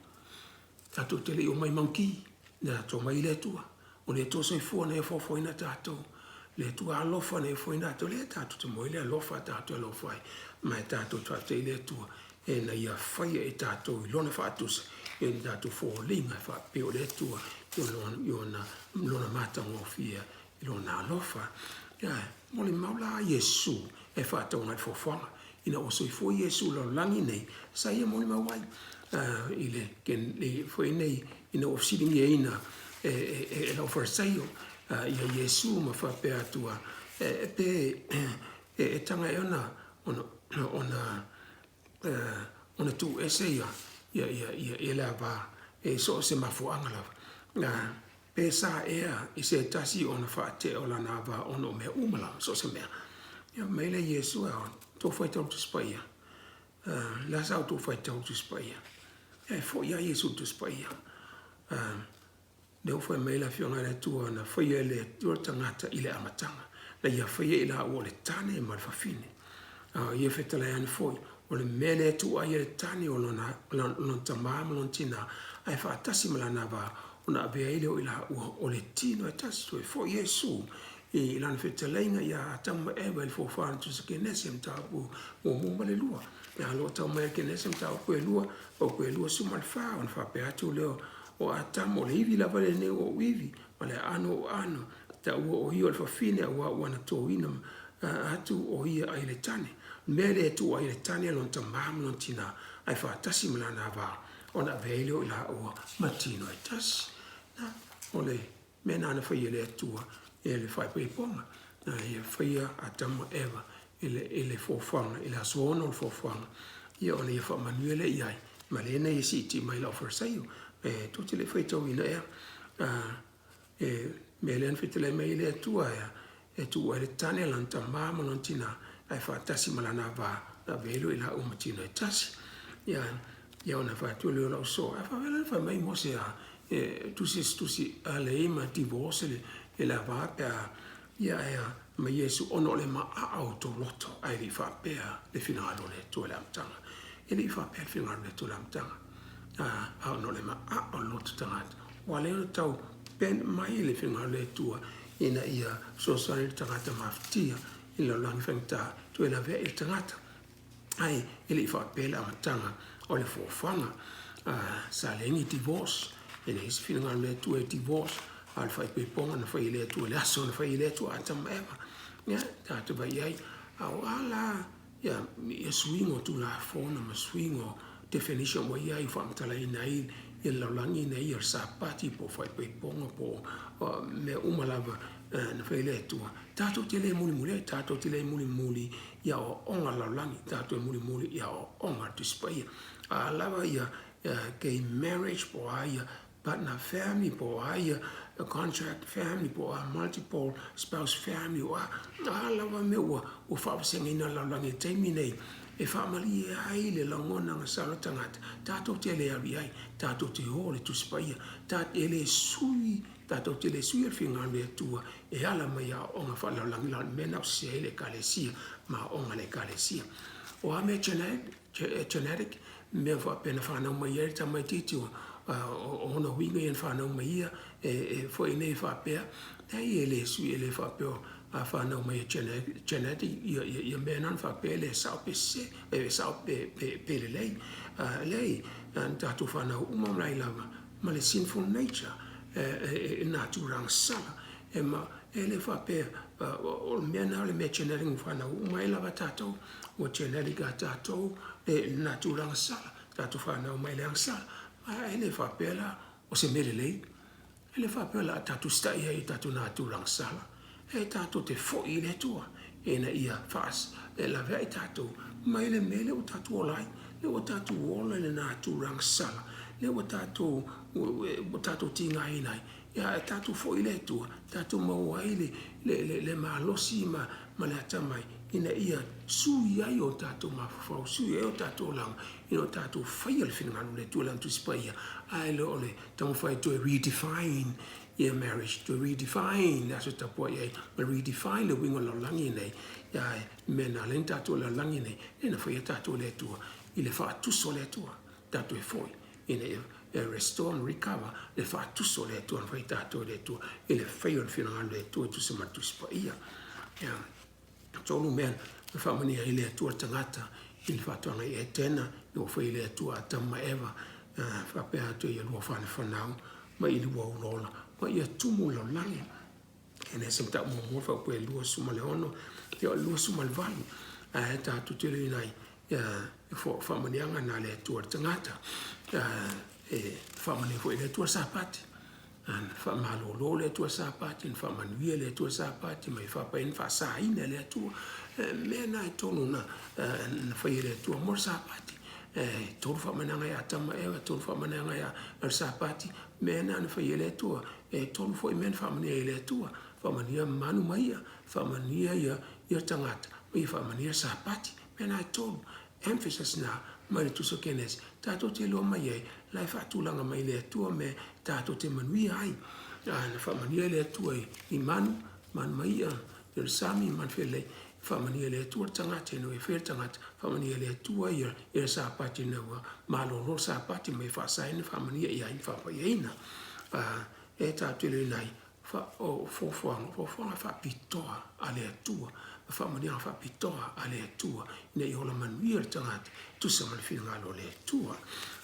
Tatou te le i omai mauki, na tatou omai i le Atua. O le Atua soifua na e foafoaina tatou. Le Atua alofa na e foafoaina tatou. Lea tatou te moe le alofa tatou e alofa ai. Ma e tatou te faafetai i le Atua e na ia faia e tatou i lona faatusa i ona tatou foliga e faapea o le Atua i ona lona matagofie i lona alofa. Ia, molimau la Iesu e faatauga i le foafoaga. Ina ua soifua Iesu i lalolagi nei, sa ia molimau ai i le le foi nei ina ua fesiligiaina e, e, e, e lau Farisaio ia Iesu ma faapea atu e, pe e, e taga e ona ona ona ona tuu ese ia ia ia ia ia le ava e so o se mafuaaga lava. Pe sa ea i se tasi ona faatea o lana ava ona o mea uma lava, so o se mea. Ia mai lea Iesu, a tou faitau Tusi Paia. Le a sa outou faitau Tusi Paia? E foʻi lava Iesu i le Tusi Paia. Lea ua fai mai le Afioga i le Atua na faia e le Atua le tagata i le amataga, na ia faia i laua o le tane ma le fafine. A ia fetalai ane foi, o le mea lea e tuu ai e le tane o lona, lona tamā ma lona tinā, ae faatasi ma lana va, ona avea ai lea o i laua o le tino e tasi. Toe foi Iesu i lana fetalaiga iā Atamu ma Eva i le foafoaga tusa Kenese mataupu muamua ma le lua. Ia lo o tau mai a Kenese mataupu e lua, pauku e 24, ona faapea atu lea o Atamu, o le ivi lava lenei o ou ivi, ma le aano o ou aano, taua o ia o le fafine auā ua na tōina atu o ia ai le tane. O le mea lea e tuu ai le tane lona tamā ma lona tinā, ae faatasi ma lana vā, ona avea ai lea o i laua ma tino e tasi. Na, o le mea na na faia e le Atua e le faaipoipoga, na ia faia Atamu ma Eva i le, i le foafoaga, i le aso ono o le foafoaga, ia ona ia faamanuia lea i ai, ma le na ia siitii mai lau Farisaio. E tou te le i faitauina ea, e mea lea na fetalai mai ai le Atua e, e tuu ai le tane lana tamā ma lona tinā, ae faatasi ma lana va, na avea ai loa i laua ma tino e tasi. Ia, ia ona fai atu lea o lau soa, a faapea la na fai mai Mose a, e tusi se tusi a lei ma divorce le, le la va pe a, ia ae a, ma Iesu ona o le maaa o tou loto, ae le i faapea le finagalo o le Atua i le amataga. E le i faapea le finagalo o le Atua i le amataga. A, a ona o le maaa o le loto tagata, ua ala ai ona tau bend mai le finagalo o le Atua ina ia fesoasoani le tagata mafatia i le lalolagi faigata toe laveai le tagata. Ae e le i faapea le amataga o le foafoaga. Sa leai ni divorce, e leai se finagalo o le Atua e divorce, a o le faaipoipoga na fai e le Atua i le aso na fai e le Atua Atamu ma Eva. Ia, tatou vaai i ai, a o a la ia, ia suiga o Tulafono ma suiga o definition ua i ai faamatalaina ai ia le lalolagi ina ia Sapati po o faaipoipoga po o mea uma lava na fai e le Atua, tatou te le mulimuli ai, tatou te le mulimuli i aoaoga a le lalolagi, tatou e mulimuli i aoaoga a le Tusi Paia. A lava ia gay marriage po o a ia partner family po o a ia contract family po o a multiple spouse family o a, a lava mea ua ua faavasegaina le lalolagi i le taimi nei e faamalie ai le lagona gasalo o tagata, tatou te le alu i ai, tatou te o i le Tusi Paia, ta, e le sui, tatou te le suia le finagalo o le Atua e ala mai i aoaoga faalelalolagi la o le mea lena ua sese ai le Ekalesia ma aoaoga a le Ekalesia. O a mea genetic, genetic, mea faapea na fanau mai ai le tamaitiiti o ona uiga ia na fanau mai ia e foi nei faapea, leai e le sui, e le faapea a fanau mai e genetic ia, ia, ia mea na faapea e le sao pe sese, e sao pe, pe, pe lelei. Leai, na tatou fanau uma mai lava ma le sinful nature, e, e, na tulaga sala, e ma, e le faapea, o le mea na o le mea genetic na fanau uma ai lava tatou, ua genetic a tatou le na tulaga sala, tatou fanau mai le agasala. Ma e le faapea la o se mea lelei, e le faapea la tatou sita'i ai i tatou na tulaga sala, e tatou te fo'i i le Atua ina ia faas, e laveai tatou mai le mea lea ua tatou ola ai, lea ua tatou ola i le na tulaga sala, lea ua tatou, ua tatou tigaina ai. Ia, e tatou foi i le Atua, tatou maua ai le, le, le, le malosi ma, ma le atamai, ina ia sui ai o tatou mafaufau, sui ai o tatou olaga, ina o tatou faia le finagalo o le Atua i Lana Tusi Paia, ae le o le taumafai e toe redefine ia marriage, toe redefine le aso e tapuai ai, ma redefine le uiga o le lalolagi nei, ia, le mea na ala ai ona tatou i le lalolagi nei, lea na faia tatou e le Atua, i le faatuso o le Atua, tatou e foi, ina ia e restore ma recover le faatuso o le Atua na fai tatou e le Atua i le faia o le finagalo o le Atua e tusa ma le Tusi Paia. Ia, tolu mea na faamanuia ai le Atua le tagata i le faatoaga i Etena, ina ua fai e le Atua Atamu ma Eva, faapea atu ia lua fanafanau ma i lua ulaola ma ia tumu le lalolagi. E le se mataupu muamua faaupu e 26, ia o le 28, ae tatou te le i Ia, e faamanuiaga na le Atua i le tagata. E faamanuia foi e le Atua Sapati. Na faamalolo le Atua Sapati, na faamanuia le Atua Sapati, ma i faapai na faasaina e le Atua. Mea na e tolu na, na fai e le Atua mo le Sapati. E tolu faamanuiaga ia Atama ma Eva, tolu faamanuiaga ia le Sapati. Mea na na fai e le Atua. E tolu foi mea na faamanuia ai e le Atua. Faamanuia manu ma ia, faamanuia ia, ia tagata, ma ia faamanuia Sapati. Mea na e tolu, emphasis na mai le Tusi o Kenesi, tatou te iloa mai ai, la e faatulaga mai le Atua mea tatou te manuia ai. A na faamanuia le Atua i manu, manu ma i'a, i le sami, manu felelei, faamanuia le Atua le tagata ina ua faia le tagata, faamanuia le Atua ia le Sapati ina ua malolo le Sapati ma ia faasaina, faamanuia i ai ma faapaiaina. E tatou te iloaina ai, o fuafuaga, fuafuaga faapitoa a le Atua, ma faamanuiaga faapitoa a le Atua, ina ia ola manuia le tagata, tusa ma le finagalo o le Atua.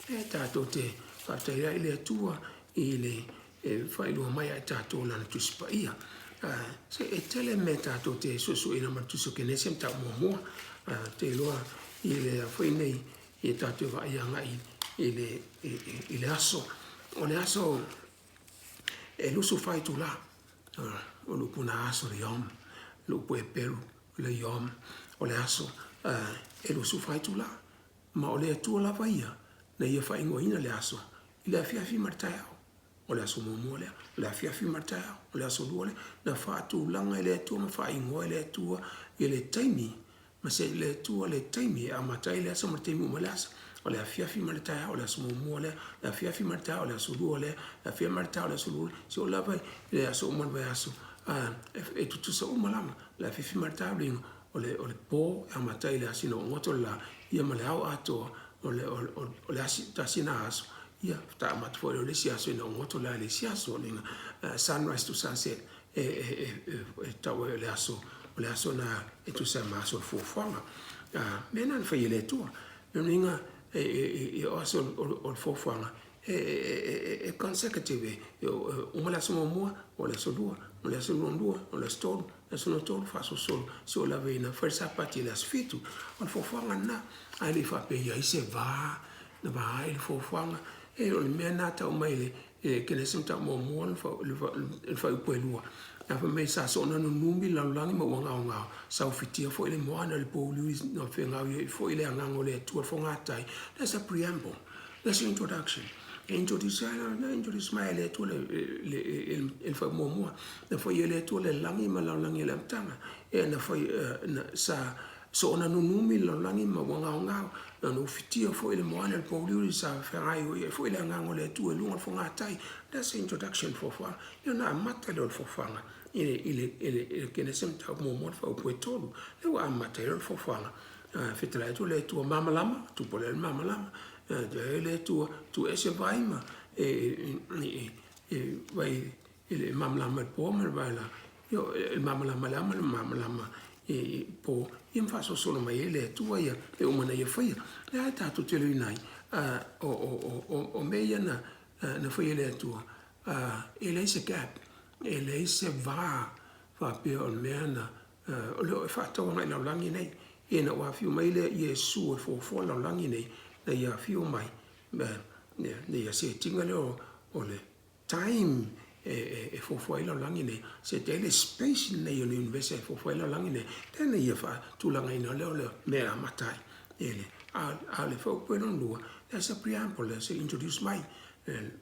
E tatou te faafetai ai i le Atua i le e faailoa mai ai tatou lana Tusi Paia. Se e tele mea tatou te suesueina ma le Tusi o Kenese ma tau muamua. Te iloa i le foi nei i tatou vaai agai i le aso. O le aso e 24 itula o le upu na aso le yom, le upu Heperu le yom, o le aso e 24 itula. Ma o le Atua lava ia na ia faaigoaina le aso i le afiafi ma le taeao. O le aso muamua lea, o le afiafi ma le taeao, o le aso lua lea, na faatulaga e le Atua ma faaigoa e le Atua i le taimi ma se i le Atua le taimi e amata ai le aso ma le taimi uma le aso. O le afiafi ma le taeao, o le aso muamua lea, le afiafi ma le taeao, o le aso lua lea, le afiafi ma le taeao, o le aso lua lea. Se o lava i le aso uma le vaiaso, e tutusa uma lava le afiafi ma le taeao, le o le, o le po e amata ai le aso ina ua goto le la, ia ma le ao atoa o le, o, o, o le asi, tasi na aso, ia faatoa amata foi lea o le isi aso ina ua goto le la i le isi aso, le sunrise to sunset, e, e, e, e tau ai o le aso, o le aso na e tusa ma aso o le fuafuaga. Mea na na fai e le Atua. Lona uiga, e, e, e, o aso o le fuafuaga, e consecutive, e uma le aso muamua, o le aso lua, o le aso lona lua, o le aso tolu, le aso lona tolu, faasolosolo, seia oo lava ina fai le Sapati i le aso fitu. O le fuafuaga lena, ae le i faapea i ai se va na va ai le fuafuaga. E o le mea lena tau mai le Kenese mataupu muamua le fuaiupu e lua. Na fai mai sa soona nunumi le lalolagi ma ua gaogao, sa ufitia foi le moana i le pouliuli na fegaoioi foi le agaga o le Atua le fogatai. That's a preamble. That's introduction. E introduce ai na introduce mai e le Atua le fuaiupu muamua. Na fai e le Atua le lagi ma le lalolagi i le amataga. E na fai sa soona nunumi le lalolagi ma ua gaogao, na ona ufitia foi le moana i le pouliuli sa fegaoioi ai foi le agaga o le Atua i luga o le fogatai. That's the introduction fuafuaga. Ia ona amata lea o le fuafuaga i le Kenese mataupu muamua le fuaiupu e tolu. Lea ua amata ai loa le fuafuaga. Fetalai atu le Atua malamalama, tupu lea le malamalama. E le Atua tuu ese vai ma e vai i le malamalama i le po ma le vai la. Io le malamalama i le ao ma le malamalama i po, ia ma faasolosolo mai ai le Atua ia e uma ona ia faia. Le a tatou te iloaina ai, o mea ia na faia e le Atua, e leai se gap, e leai se va faapea o le mea na O le e faatau agai i lalolagi nei. Ina ua afio mai lea Iesu e fuafua lalolagi nei, na ia afio mai, na ia setiga lea o le time e fuafua ai lalolagi nei, seti ai le space nei o le universe e fuafua ai lalolagi nei, lea na ia faatulagaina lea o le mea e amata ai. A o le fuaiupu e lona lua, there's a preamble, there's a introduce mai,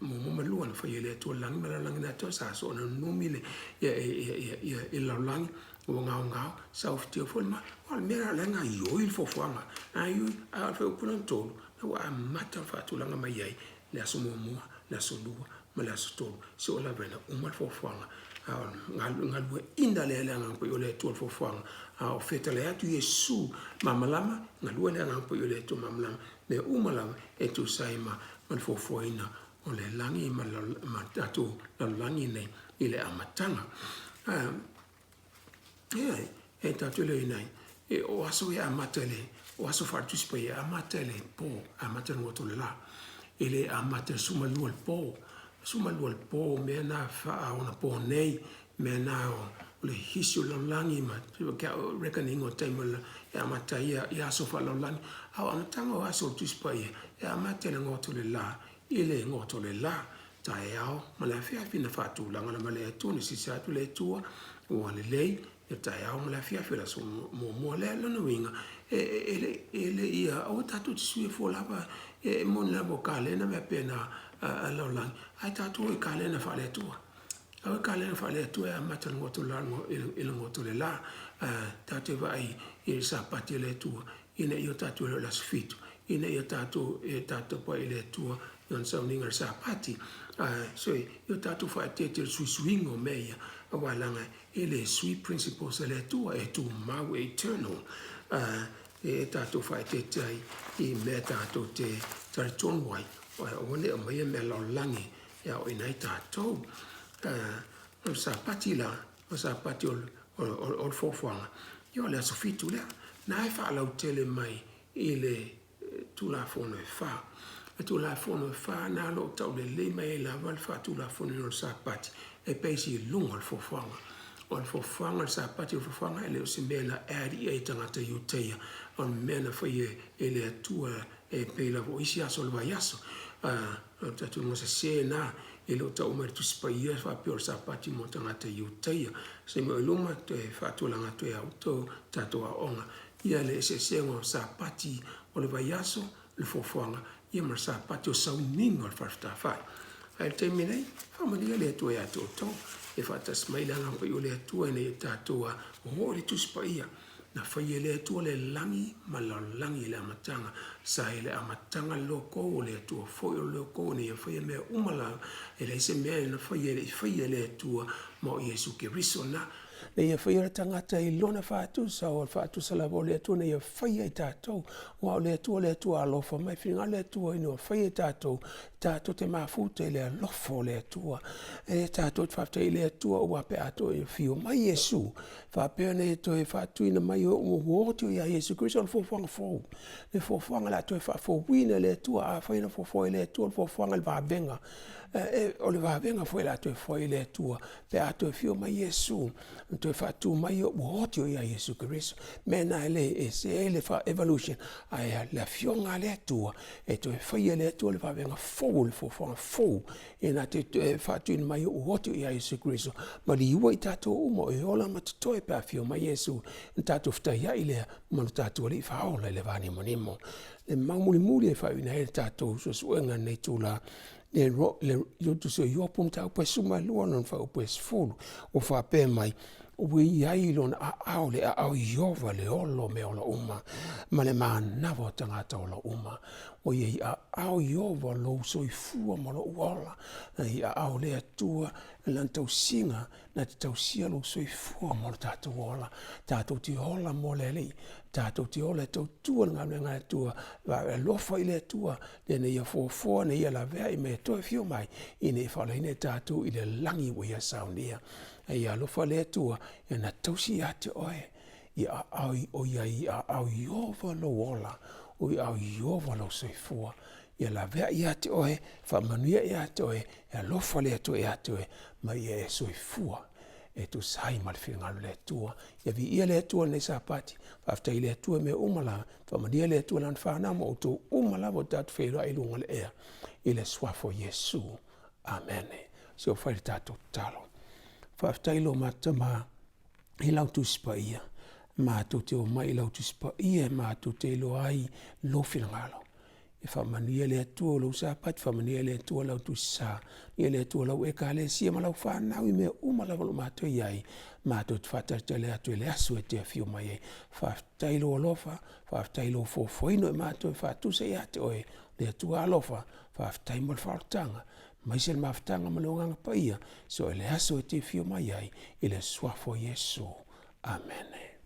muamua ma lua na fai e le Atua le lagi ma le lalolagi na atoa sa soona nunumi le ia ia ia i le lalolagi ua gaogao sa ufitia foi le ma o le mea la gaioi le fuafuaga gaioi a o le fuaiupu lona tolu na ua amata ona faatulaga mai ai le aso muamua le aso lua ma le aso tolu se o lava ina uma le fuafuaga a o le galueaiina lea le Agaga Paia o le Atua le fuafuaga a o fetalai atu Iesu malamalama galue le Agaga Paia o le Atua malamalama mea uma lava e tusa ai ma le fuafuaina o le lagi ma le tatou lalolagi nei i le amataga. Ia, e tatou iloaina ai, e o aso e amata i le, o aso faale-Tusi Paia e amata i le po, amata i le goto o le la. E le amata i le 12 i le po. 12 i le po, mea na faaonapo nei, mea na o le hisi o le lalolagi ma reckoning o taimi e amata ai i aso faalalolagi. A o amataga o aso o le Tusi Paia, e amata i le goto o le la, i le goto o le la, taeao ma le afiafi na faatulaga lava le Atua, na silasila atu le Atua ua lelei le taeao ma le afiafi o le aso muamua lea. Lona uiga, e le ia, aua tatou te sui fua lava, e moni lava o kalena ma mea faapena a lalolagi, ae tatou o i kalena faale-Atua. Aua kalena faale-Atua e amata i le goto o le la, tatou te vaai i le Sapati a le Atua, ina ia o tatou iloa i le aso fitu. ina ia tatou e tatou tapuai i le Atua i ona sauniga o le Sapati. So i o tatou faaeteete i le suisuiga o mea ia, aua leaga e le sui principles a le Atua, e tumau, e eternal. E tatou faaeteete ai i mea tatou te talitonu ai, aua ne i aumaia mea lalolagi e aoaina ai tatou. O le Sapati la, o le Sapati o le foafoaga, ia o le aso fitu lea. Na e faalautele mai i le Tulafono e fa. O Tulafono e fa na o lo o taulelei mai ai lava le faatulafonoina o le Sapati e base i luga o le foafoaga. O le foafoaga o le Sapati o le foafoaga e le o se mea na add i ai e tagata Iutaia, o le mea na faia e le Atua e pei lava o isi aso o le vaiaso. O le tatou sese na e le o tau mai le Tusi Paia faapea o le Sapati mo tagata Iutaia. Se taimi o i luma toe faatulaga atu e a outou tatou aoaoga ia le eseesega o Sapati o le vaiaso, le foafoaga, ia ma le Sapati o sauniga o le Falefatafae. Ae i le taimi nei, faamanuia le Atua ia te outou, e faatasi mai le Agaga Paia o le Atua ina ia tatou oo i le Tusi Paia. Na faia e le Atua le lagi ma le lalolagi i le amataga. Sa i le amataga le loko o le Atua foi o le loko ina ia faia mea uma la, e leai se mea na faia e le i faia e le Atua ma o Iesu Keriso na. Na ia faia le tagata i lona faatusa, o le faatusa lava o le Atua na ia faia i tatou, aua o le Atua le Atua alofa mai, finagalo le Atua ina ua faia i tatou, tatou te mafuta i le alofa o le Atua. E tatou te faafetai i le Atua aua pe a toe afio mai Iesu, faapea ona ia toe faatuina mai o ua oti ia Iesu Keriso o le fuafuaga fou. Le fuafuaga o le a toe faafouina e le Atua, afai na fuafua e le Atua le fuafuaga i le vavega, o le vavega foi o le a toe fua i le Atua pe a toe afio mai Iesu, na toe faatu mai ua oti o ia Iesu Keriso. Mea na e le ese ai le evolution, ae le afioga a le Atua, e toe faia e le Atua le vavega fou o le fuafuaga fou, e na te faatuina mai ua oti o ia Iesu Keriso, ma liua i tatou uma e ola ma totoe pe a afio mai Iesu, na tatou fetaiai lea ma lo tatou Alii Faaola i le va nimonimo. Le mau mulimuli e faaiuina ai le tatou suesuega i lenei itula, le le tusi o Iopu mataupu e 12 lona fuaiupu e 10, ua faapea mai, ua i ai lona aao le aao Ieova le ola o mea ola uma, ma le manava o tagata ola uma. Ua i ai aao Ieova lou soifua ma lou ola, i aao le Atua lana tausiga na te tausia lou soifua mo lo tatou ola. Tatou te ola mo le Alii, tatou te ola e tautua le galuega a le Atua, alofa i le Atua, lea ia fuafua ina ia lavea i mea e toe afio mai, ina ia faaolaina i tatou i le lagi ua ia saunia. A ia alofa le Atua, ia na tausi ia te oe, i aao o ia i aao Ieova lou ola, o i aao Ieova lou soifua. Ia lavea ia te oe, faamanuia ia te oe, e alofa le Atua ia te oe, ma ia e soifua e tusa ai ma le finagalo o le Atua. Ia viia le Atua i lenei Sapati, faafetai i le Atua i mea uma la, faamanuia le Atua i lana fanau ma outou uma lava o tatou feiloai i luga o le ea, i le suafa o Iesu. Amene. Se i fai le tatou tatalo. Faafetai lo matou Tama i lau Tusi Paia, matou te omai i lau Tusi Paia e matou te iloa ai lou finagalo. E faamanuia le Atua o lou Sapati, faamanuia le Atua lau Tusi Sa, faamanuia le Atua lau Ekalesia ma lau fanau i mea uma lava o lo o matou i ai, matou te faatalitali atu i le aso e te afio mai ai. Faafetai lou alofa, faafetai lou foafoaina o i matou e faatusa ia te oe, le Atua alofa, faafetai mo le faaolataga, aemaise le mafutaga ma le Agaga Paia, so o le aso e te afio mai ai, i le suafa o Iesu. Amene.